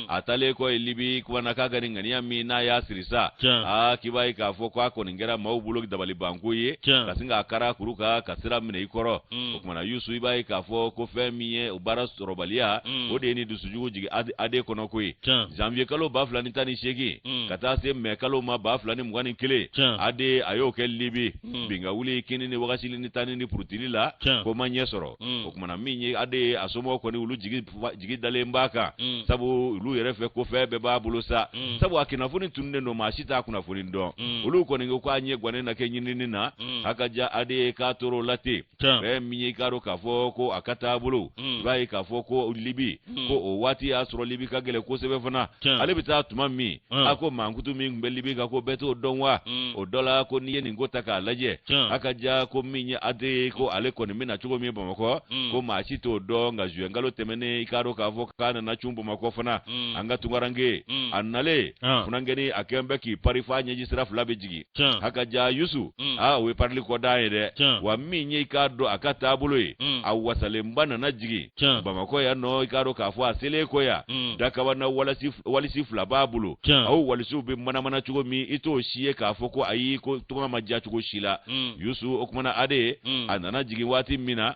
a taalen kɔ ye libi kumana k'a ka nin ŋaniya min n'a y'a siri sa aa k'i b'a ye k'a fɔ k'a kɔni kɛra maaw bolo dabalibanko ye ka sin k'a kara kuru kan ka sira minɛ i kɔrɔ o kumana Yusu i b'a ye k'a fɔ ko fɛn min ye o baara sɔrɔbaliya o de ye ni dusujugu jigin AD kɔnɔ koyi janvier kalo 2018 ka taa se mɛ kalo ma 2021 AD a y'o kɛ libi bin ka wuli kini ni wagasili ni tani ni purutili la ko ma ɲɛ sɔrɔ o kumana min ye AD a somɔgɔw kɔni olu jigi dalen b'a kan sabu olu yɛrɛ fɛ ko fɛn bɛɛ b'a bolo sa sabu a kunnafoni tununnen don maa si t'a kunnafoni dɔn olu kɔni ko k'a ɲɛ gannen na kɛ ɲinini na a ka ja AD k'a tor'o la ten fɛn min ye i k'a dɔn k'a fɔ ko a ka taabolo i b'a ye k'a fɔ ko libi ko o waati y'a sɔrɔ libi ka gɛlɛn kosɛbɛ fana ale bɛ taa tuma min a ko mankutu min tun bɛ libi kan ko bɛɛ t'o dɔn wa o dɔ la ko n'i ye nin ko ta k'a lajɛ a ka ja ko min ye AD ye ko ale kɔni bɛna cogo min bamakɔ ko maa si t'o dɔn nka juin kalo tɛmɛnen i k'a dɔn k'a fɔ k'a nana cun bamakɔ fana an ka tunkaranke a nalen funankɛnin a kɛn bɛ k'i pari f'a ɲɛji sira fila bɛ jigin a ka ja Yusu aa o ye parili kɔdan ye dɛ wa min ye i k'a dɔn a ka taabolo ye a wasalenba nana jigin bamakɔ yan nɔ i k'a dɔn k'a fɔ a selen kɔ yan dakaba na walisi fila b'a bolo aw walisiw bɛ manamana cogo min i t'o si ye k'a fɔ ko ayi ko tunga ma diya cogo si la Yusu o kumana AD a nana jigin waati min na.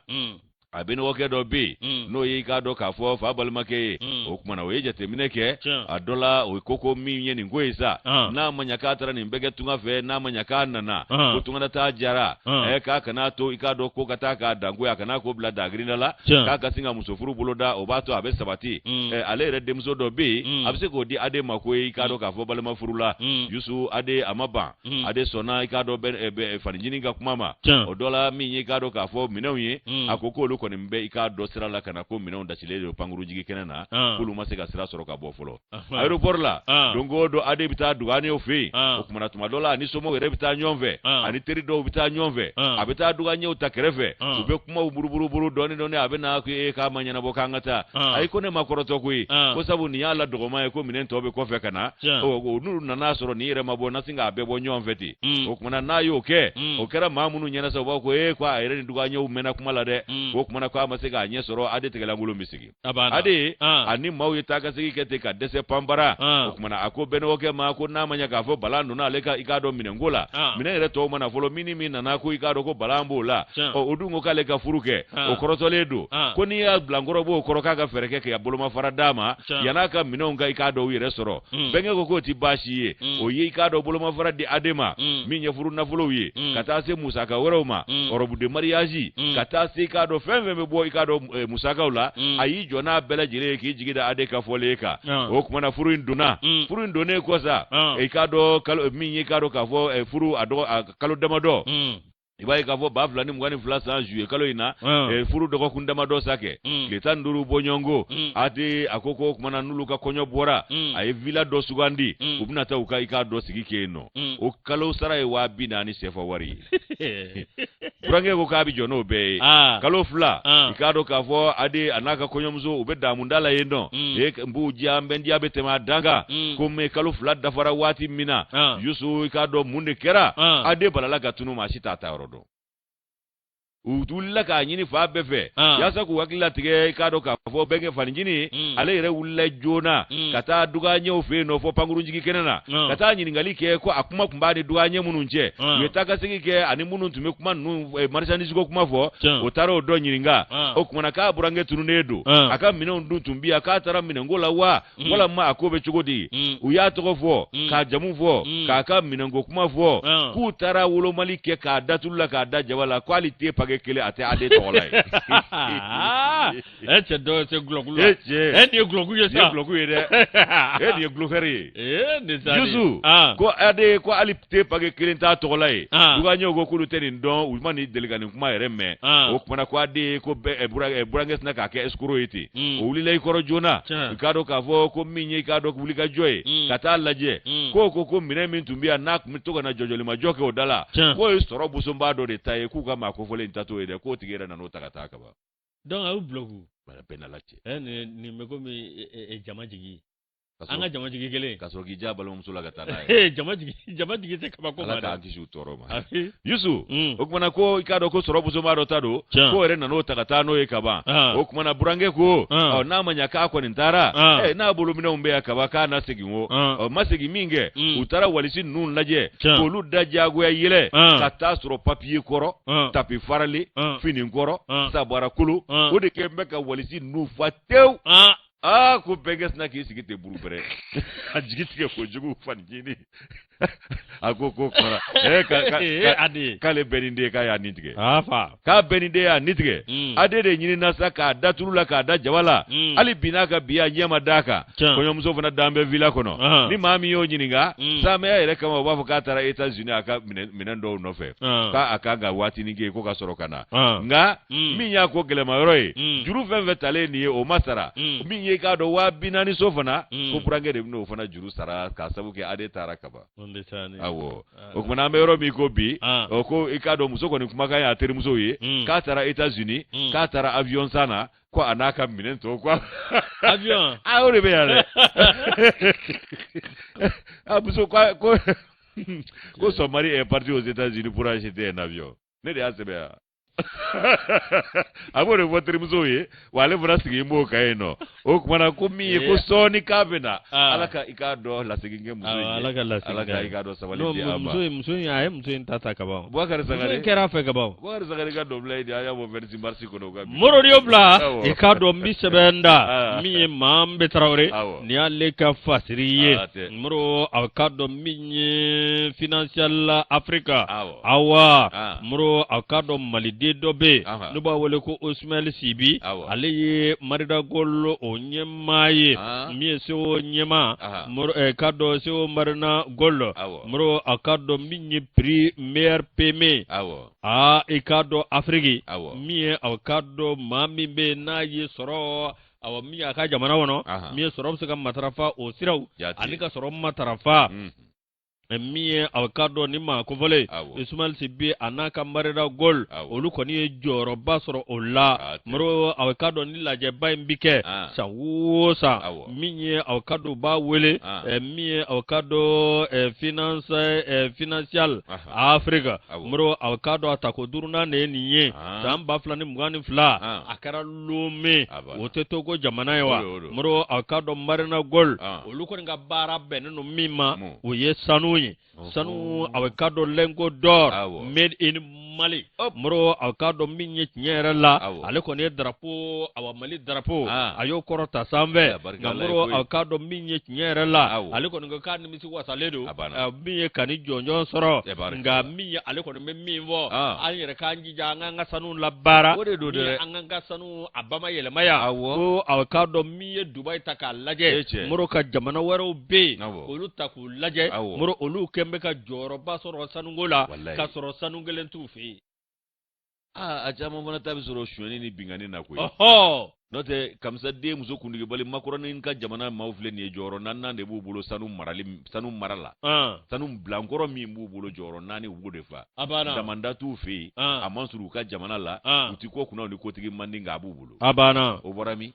A bɛnɔgɔkɛ dɔ bɛ yen, n'o ye i k'a dɔn k'a fɔ fa balimakɛ ye. O kumana o ye jateminɛ kɛ a dɔ la, o ko ko min ye nin ko ye sa, n'a ma ɲa k'a taara nin bɛɛ kɛ tunga fɛ, n'a ma ɲa k'a nana ko tunganataa diyara, k'a kana to i k'a dɔn ko ka taa k'a danko a kana ko bila dagirinda la, k'a ka sin ka muso furu boloda, o b'a to a bɛ sabati. Ale yɛrɛ denmuso dɔ bɛ yen, a bɛ se k'o di Ade ma ko i k'a dɔn k'a fɔ balima furu la. Yusu, Ade a ma ban. Ade sɔnna i k'a dɔn fanincinin ka kuma ma. O dɔ la, min ye i k'a dɔn k'a fɔ minɛnw ye, a ko k'olu kɔni bɛ i k'a dɔn sira la ka na, ko minɛnw dasilen don pankurunjigi kɛnɛ na, k'olu ma se ka sira sɔrɔ ka bɔ fɔlɔ aéroport la. Don o don Ade bɛ taa dugaɲɛw fɛ yen. O kumana tuma dɔ la, ani somɔgɔw yɛrɛ bɛ taa ɲɔgɔn fɛ, ani teri dɔw bɛ taa ɲɔgɔn fɛ. A bɛ taa dugaɲɛw ta kɛrɛfɛ, u bɛ kumaw buruburuburu dɔɔni dɔɔni. A bɛ na ko e k'a ma ɲɛnabɔ k'an ka taa. Ayi, ko ne ma kɔrɔtɔ koyi, ko sabu nin y'a la dɔgɔma ye, ko minɛn tɔ bɛ kɔfɛ ka na. N'u nana sɔrɔ nin yɛrɛ ma bɔ, na sin k'a bɛɛ bɔ ɲɔgɔn fɛ ten. O kumana n'a y'o kɛ, o kɛra maa minnu ɲɛna sa, u b'a fɔ ko ee, ko a yɛrɛ ni dugaɲɛw mɛnna kuma la dɛ. O kumana ko a ma se k'a ɲɛ sɔrɔ, Ade tɛgɛlankolon bɛ sigi. Ade ani maaw ye taa ka segin kɛ ten ka dɛsɛ panbara. O kumana a ko bɛnɔgɔkɛ ma ko n'a ma ɲɛ k'a fɔ balan donna ale ka i k'a dɔn minɛnko la, minɛn yɛrɛ tɔw ma na fɔlɔ, min ni min nana ko i k'a dɔn ko balan b'o la. Ɔ, o dun ko k'ale ka furu kɛ, o kɔrɔtɔlen don, ko n'i y'a bilankɔrɔ b'o kɔrɔ, k'a ka fɛɛrɛ kɛ k'a bolomafara d'a ma yann'a ka minɛnw ka i k'a dɔn u yɛrɛ sɔrɔ. Bɛnkɛ ko k'o ti baasi ye. O ye i k'a dɔn bolomafara di Ade ma, min ye furu nafolow ye, ka taa se musaka wɛrɛw ma, robe de mariage, ka taa se i k'a dɔn fɛn fɛn bɛ bɔ i k'a dɔn musakaw la. A y'i jɔ n'a bɛɛ lajɛlen ye k'i jigi da Ade ka fɔlen kan. O kumana furu in donna. Furu in donnen kɔ sa, i k'a dɔn kalo min ye i k'a dɔn k'a fɔ furu a dɔgɔ a kalo damadɔ, i b'a ye k'a fɔ 2022 san juillet kalo in na, furu dɔgɔkun damadɔ sa kɛ, tile 15 bɔɲɔgɔnko, Ade a ko ko o kumana n'olu ka kɔɲɔ bɔra, a ye villa dɔ sugandi, u bɛna taa u ka i k'a dɔn sigi kɛ yen nɔ. O kalo sara ye 40 000 sefa wari ye. Burankɛ ko k'a bɛ jɔ n'o bɛɛ ye. Kalo 2, i k'a dɔn k'a fɔ Ade a n'a ka kɔɲɔmuso u bɛ damuda la yen nɔ, e n b'u diya, n bɛ n diya bɛ tɛmɛ a dan kan. Ko mais kalo 2 dafara waati min na, Yusu, i k'a dɔn mun de kɛra? Ade balala ka tunu, maa si t'a taayɔrɔ dɔn. U wulila k'a ɲini fan bɛɛ fɛ yaasa k'u hakili latigɛ i k'a dɔn k'a fɔ bɛnkɛ fanincinin, ale yɛrɛ wulila joona ka taa dugaɲɛw fɛ yen nɔ fɔ pankurunjigi kɛnɛ na, ka taa ɲininkali kɛ ko a kuma tun b'a ni dugaɲɛ minnu cɛ, u ye taa ka segin kɛ ani minnu tun bɛ kuma ninnu marchandise ko kuma fɔ. O taara o dɔ ɲininka. O kumana k'a burankɛ tununnen don, a ka minɛnw dun tun bi yan, k'a taara minɛnko la wa, walama a ko bɛ cogo di? U y'a tɔgɔ fɔ, k'a jamu fɔ, k'a ka minɛnko kuma fɔ, k'u taara wolomali kɛ k'a da tulu la k'a da jaba la, ko hali te paquet kelen a tɛ Ade tɔgɔ la yen. Ɛ, cɛ dɔ se gulɔku la. E cɛ. Ɛ, nin ye gulɔku ye sa. Nin ye gulɔku ye dɛ. E, nin ye gulofɛri ye. Ee, nin sa. Yusu ko Ade ko hali te paquet kelen t'a tɔgɔ la yen. Dugaɲɛw ko k'olu tɛ nin dɔn, u ma nin deli ka nin kuma yɛrɛ mɛn. O kumana ko Ade ko burankɛ sina k'a kɛ escroc ye ten. O wulila i kɔrɔ joona, i k'a dɔn k'a fɔ ko min ye i k'a dɔn wulikajɔ ye ka taa lajɛ, k'o ko ko minɛn min tun bɛ yan n'a tun bɛ to ka na jɔjɔlimajɔ kɛ o da la, k'o ye sɔrɔ bosonbaa dɔ de ta ye, k'u ka maa kofɔlen in ta t'o ye dɛ, k'o tigi yɛrɛ nan'o ta ka taa kaban. Donc a y'u bloku. Bɛɛ n'Ala cɛ. Ɛ, nin bɛ komi jama jigi. An ka jama jigi kelen. Ka sɔrɔ k'i ja balimamuso la ka taa n'a ye. Jama jigi, jama jigi tɛ kabako ma dɛ. Ala k'an kisi u tɔɔrɔ ma. Yusu, o kumana ko i k'a dɔn ko sɔrɔ bosonbaa dɔ ta don, k'o yɛrɛ nan'o ta ka taa n'o ye kaban. O kumana burankɛ ko, ɔ, n'a ma ɲa k'a kɔni taara, ɛ, n'a bolominɛnw bɛ yan kaban, k'a na segin o. Ɔ, ma segin min kɛ, u taara walisi ninnu lajɛ, k'olu da diyagoya yɛlɛ, ka taa sɔrɔ papiye kɔrɔ, tapi faralen, fini kɔrɔ, sabara kolo, o de kɛ bɛ ka walisi ninnu fa tewu. Aa, ko bɛnkɛ sina k'i sigi ten burubɛrɛ, a jigi tigɛ kojugu. Fanincinin a ko ko kɔrɔ k'ale bɛn den k'a y'a ni tigɛ, k'a bɛn den y'a ni tigɛ. Ade de ɲinina sa k'a da tulu la k'a da jaba la, hali bi n'a ka bi a ɲɛ ma d'a kan. Kɔɲɔmuso fana dan bɛ villa kɔnɔ. Ni maa min y'o ɲininka saamɛya yɛrɛ kama, o b'a fɔ k'a taara États-Unis a ka minɛn dɔw nɔfɛ, k'a a kan ka waatinin kɛ ko ka sɔrɔ ka na. Nka min y'a ko gɛlɛma yɔrɔ ye, juru fɛn fɛn talen nin ye, o ma sara. Min ye k'a dɔn 40 000 so fana, ko burankɛ de bɛn'o fana juru sara k'a sabu kɛ Ade taara kaban. Awɔ, o kumana an bɛ yɔrɔ min ko bi, o ko i k'a dɔn muso kɔni kumakan y'a terimusow ye k'a taara États-Unis, k'a taara avion san na, ko a n'a ka minɛn tɔ ko avion. A, o de bɛ yan dɛ. A muso ko son mari est parti aux États-Unis pour acheter un avion. Ne de y'a sɛbɛn yan. A b'o de fɔ terimusow ye, wa ale fana sigi b'o kan yen nɔ. O tuma na ko min ye ko sɔɔni k'a bɛ na, Ala ka i k'a dɔn lasegin kɛ muso in ye. Ala ka lasegin. Ala ka i k'a dɔn sabali di a ma. Muso in, a ye muso in ta ka ban. Bubakari Sangare. Muso in kɛra a fɛ ka ban. Bubakari Sangare ka dɔnbila ye de, an y'a bɔ 26 mars kɔnɔ o ka bi. Moro y'o bila, i k'a dɔn n bɛ sɛbɛn da min ye Maanbe Tarawele, nin y'ale ka fasiri ye. Moro, a k'a dɔn min ye Financial Africa. Awa Moro, a k'a dɔn maliden dɔ bɛ yen n'u b'a wele ko Ismaël Sibi, ale ye Marina Gold o ɲɛmaa ye, min ye CEO ɲɛmaa, k'a dɔn CEO Marina Gold. Moro, a k'a dɔn min ye prix meilleur PME, aa i k'a dɔn Afiriki, min ye a k'a dɔn maa min bɛ yen n'a ye sɔrɔ, awa min ye a ka jamana kɔnɔ, min ye sɔrɔ bɛ se ka matarafa o siraw ani ka sɔrɔ matarafa. Min ye a k'a dɔn ni maa kofɔlen Ismaël Sibi a n'a ka Marina Gold, olu kɔni ye jɔyɔrɔba sɔrɔ o la. Moro, a k'a dɔn ni lajɛba in bi kɛ san o san, min ye a k'a dɔn u b'a wele min ye a k'a dɔn finance Financial Afrique. Moro, a k'a dɔn a tako duurunan de ye nin ye san 2022, a kɛra Lomé, o tɛ Togo jamana ye wa. Moro, a k'a dɔn Marina Gold, olu kɔni ka baara bɛnnen don min ma, o ye sanu ye, sanu a k'a dɔn lingot d'or made in Mali. Moro, a k'a dɔn min ye tiɲɛ yɛrɛ la, ale kɔni ye drapeau, awa Mali drapeau, a y'o kɔrɔta sanfɛ. Nka Moro, a k'a dɔn min ye tiɲɛ yɛrɛ la, ale kɔni ko k'a nimisi wasalen don min ye ka ni jɔnjɔn sɔrɔ. Nka min ye ale kɔni bɛ min fɔ, an yɛrɛ k'an jija an k'an ka sanu labaara, o de don dɛ, an k'an ka sanu a bamayɛlɛma yan. Ko a k'a dɔn min ye Dubayi ta k'a lajɛ, Moro, ka jamana wɛrɛw bɛ yen olu ta k'u lajɛ, Moro, olu kɛn bɛ ka jɔyɔrɔba sɔrɔ sanuko la, k'a sɔrɔ sanu kelen t'u fɛ yen. Aa, a caman fana ta bɛ sɔrɔ sonyɛni ni binkanni na koyi. N'o tɛ kamisa den muso kuntigibali makɔrɔni ka jamana maaw filɛ nin ye, jɔyɔrɔ naaninan de b'u bolo sanu marali, sanu mara la. Sanu bilankɔrɔ min b'u bolo, jɔyɔrɔ naani u b'o de fa. A banna. Damanda t'u fɛ yen, a man surun u ka jamana la, u ti ko kunna u ni kotigi man di, nka a b'u bolo. A banna. O bɔra min?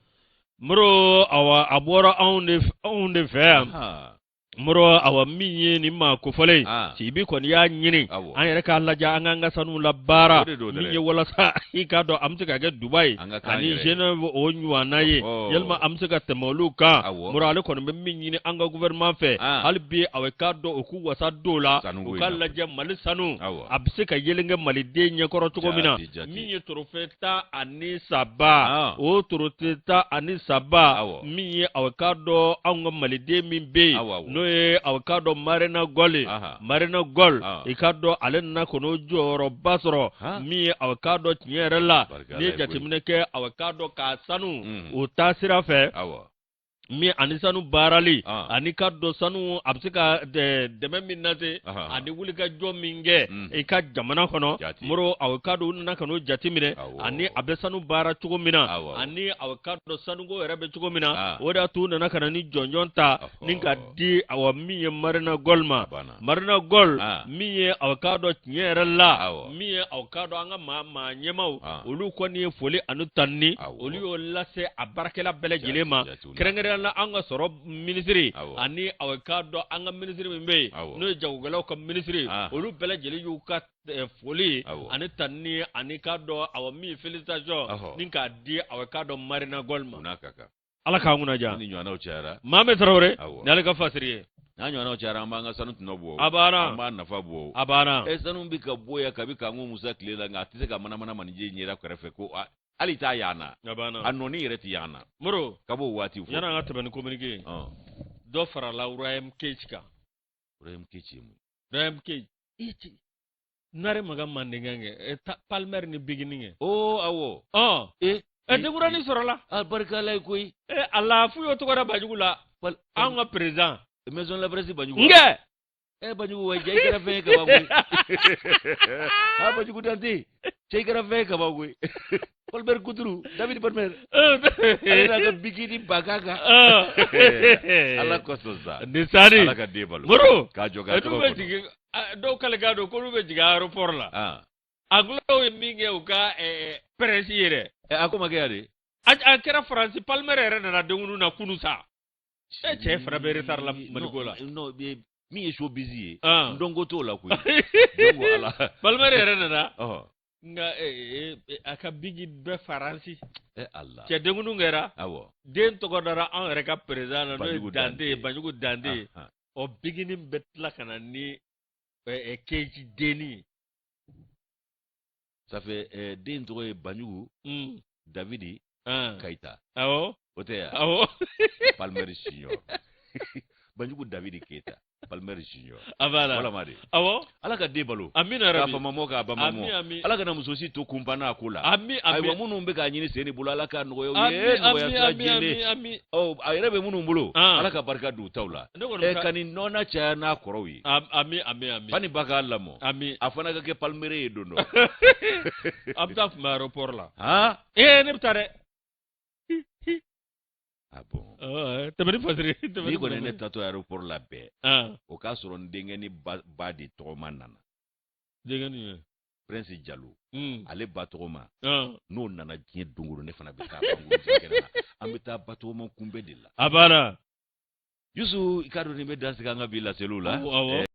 Moro, awa a bɔra anw de fɛ yan. Moro, awa min ye nin maa kofɔlen, Sibi kɔni y'a ɲini an yɛrɛ k'a lajɛ an k'an ka sanu labaara, min ye walasa i k'a dɔn an bɛ se ka kɛ Dubayi ani Genève o ɲɔgɔnna ye, yalima an bɛ se ka tɛmɛ olu kan. Moro, ale kɔni bɛ min ɲini an ka gouvernement fɛ hali bi, awa k'a dɔn u k'u wasa don la, u k'a lajɛ Mali sanu a bɛ se ka yelen kɛ maliden ɲɛkɔrɔ cogo min na. Min ye trophée 13, o trophée 13, min ye aw k'a dɔn anw ka maliden min bɛ yen n'o ye aw k'a dɔn Marina Gold, Marina Gold, i k'a dɔn ale nana ka n'o jɔyɔrɔba sɔrɔ. Min ye aw k'a dɔn tiɲɛ yɛrɛ la, n'i ye jateminɛ kɛ, aw k'a dɔn k'a sanu o taasira fɛ, min ani sanu baarali, ani k'a dɔn sanu a bɛ se ka dɛmɛ min lase ani wulikajɔ min kɛ i ka jamana kɔnɔ. Moro, aw k'a dɔn u nana ka n'o jateminɛ ani a bɛ sanu baara cogo min na, ani aw k'a dɔn sanuko yɛrɛ bɛ cogo min na, o de y'a to u nana ka na ni jɔnjɔn ta ni ka di awa min ye Marina Gold ma. Marina Gold, min ye aw k'a dɔn tiɲɛ yɛrɛ la, min ye aw k'a dɔn an ka maa ɲɛmaaw, olu kɔni ye foli ani tanuni, olu y'o lase a baarakɛla bɛɛ lajɛlen ma, kɛrɛnkɛrɛnnenya la an ka sɔrɔ minisiri ani aw k'a dɔn an ka minisiri min bɛ yen n'o ye jagokɛlaw ka minisiri, olu bɛɛ lajɛlen y'u ka foli ani tanuni ani k'a dɔn awa min ye félicitation ni k'a di aw k'a dɔn Marina Gold ma. Ala k'an kunna diya. Ni ɲɔgɔnnaw cayara. Mohamed Tarawele, ni ale ka fasiri ye. N'a ɲɔgɔnnaw cayara, an b'an ka sanu tɔnɔ bɔ. A banna. An b'a nafa bɔ. A banna. Ɛ, sanu bɛ ka bɔ yan kabi Kanku Musa tile la, nka a tɛ se ka manamana manijɛ ɲɛda kɛrɛfɛ ko hali t'a y'an na. A banna. A nɔni yɛrɛ tɛ y'an na. Moro. Ka b'o waati fɔ. Yanni an ka tɛmɛ ni communiqué ye. Dɔ farala Royaume Keït kan. Royaume Keït ye mun ye? Royaume Keït. Nare maga mandenkɛ kɛ Palmer ni Bigini kɛ. Oo awɔ. Ɔ ɛ denkuranin sɔrɔla. A barika Ala ye koyi. Ɛ ala f'u y'o tɔgɔ da Banjugu la. Anw ka président. Maison de la presse Banjugu. Nkɛ. Ɛ Banjugu wa, cɛ i kɛra fɛn ye kaban koyi. A Banjugu Dante, cɛ i kɛra fɛn ye kaban koyi. Palmer Kuturu, David Palmer. Ale n'a ka bikini baga kan. Ala kosɔn sa. Ni sani. Ala ka den balo. Moro. K'a jɔ k'a tɔgɔ kɔnɔ. Jigin dɔw kale k'a dɔn k'olu bɛ jigin aéroport la. Anglais ye min kɛ u ka presse ye dɛ. A ko ma kɛ yan de. A kɛra Faransi, Palmer yɛrɛ nana denkundiw na kunun sa. E cɛ fana bɛ retard la Maliko la. Non, min ye showbiz ye. N dɔnko t'o la koyi. Palmer yɛrɛ nana. Nka a ka bigi bɛɛ Faransi. Eh Allah. Cɛ denkundiw kɛra. Awɔ. Den tɔgɔ dara anw yɛrɛ ka président na n'o ye Banjugu Dante ye Dante. Banjugu Dante ye. Ahan. Ɔ bigini bɛ tila ka na ni keji denni ye. Ça fait den tɔgɔ ye Banjugu Davidi Kayita. Awɔ. O tɛ yan. Awɔ. Palmer Junior. Banjugu Davidi Keyita. Palmer Junior. A b'a la. Walama de. Awɔ. Ala ka den balo. Amina K'a rabi. fa ma mɔ k'a ba ma Ami mɔ. ami. Ala kana muso si to kunpan n'a ko la. Ami ami. Ayiwa minnu bɛ k'a ɲini sen ni bolo Ala k'a nɔgɔya u Ami ye. Nɔgɔya ami sira ami jɛlen. ami ami. Ɔ a yɛrɛ bɛ minnu bolo. Ah. Ala ka barika don u taw la. Ne kɔni Ɛ ka ka nin nɔɔna caya n'a kɔrɔw ye. Ami ami ami. Fa ni ba k'a lamɔ. Ami. A fana ka kɛ palmere ye don dɔ. An bɛ taa kunbɛn aéroport la. Han? Ee ne bɛ taa dɛ. Ah bon. Tɛmɛ ni fasiri. Tɛmɛ N'i ni kɔni ye ne fasiri. taatɔ aéroport la bɛɛ, Ah. o k'a sɔrɔ n denkɛni ba, ba de tɔgɔma nana. Denkɛni ye. Prince Jalo, ale ba tɔgɔma, Ah. n'o nana diɲɛ don o don ne fana bɛ taa pankurun kɛnɛ na. An bɛ taa ba tɔgɔma kunbɛn de la. A banna. Yusu, i k'a dɔn nin bɛ dan sigi an ka bi laseliw la. Awɔ.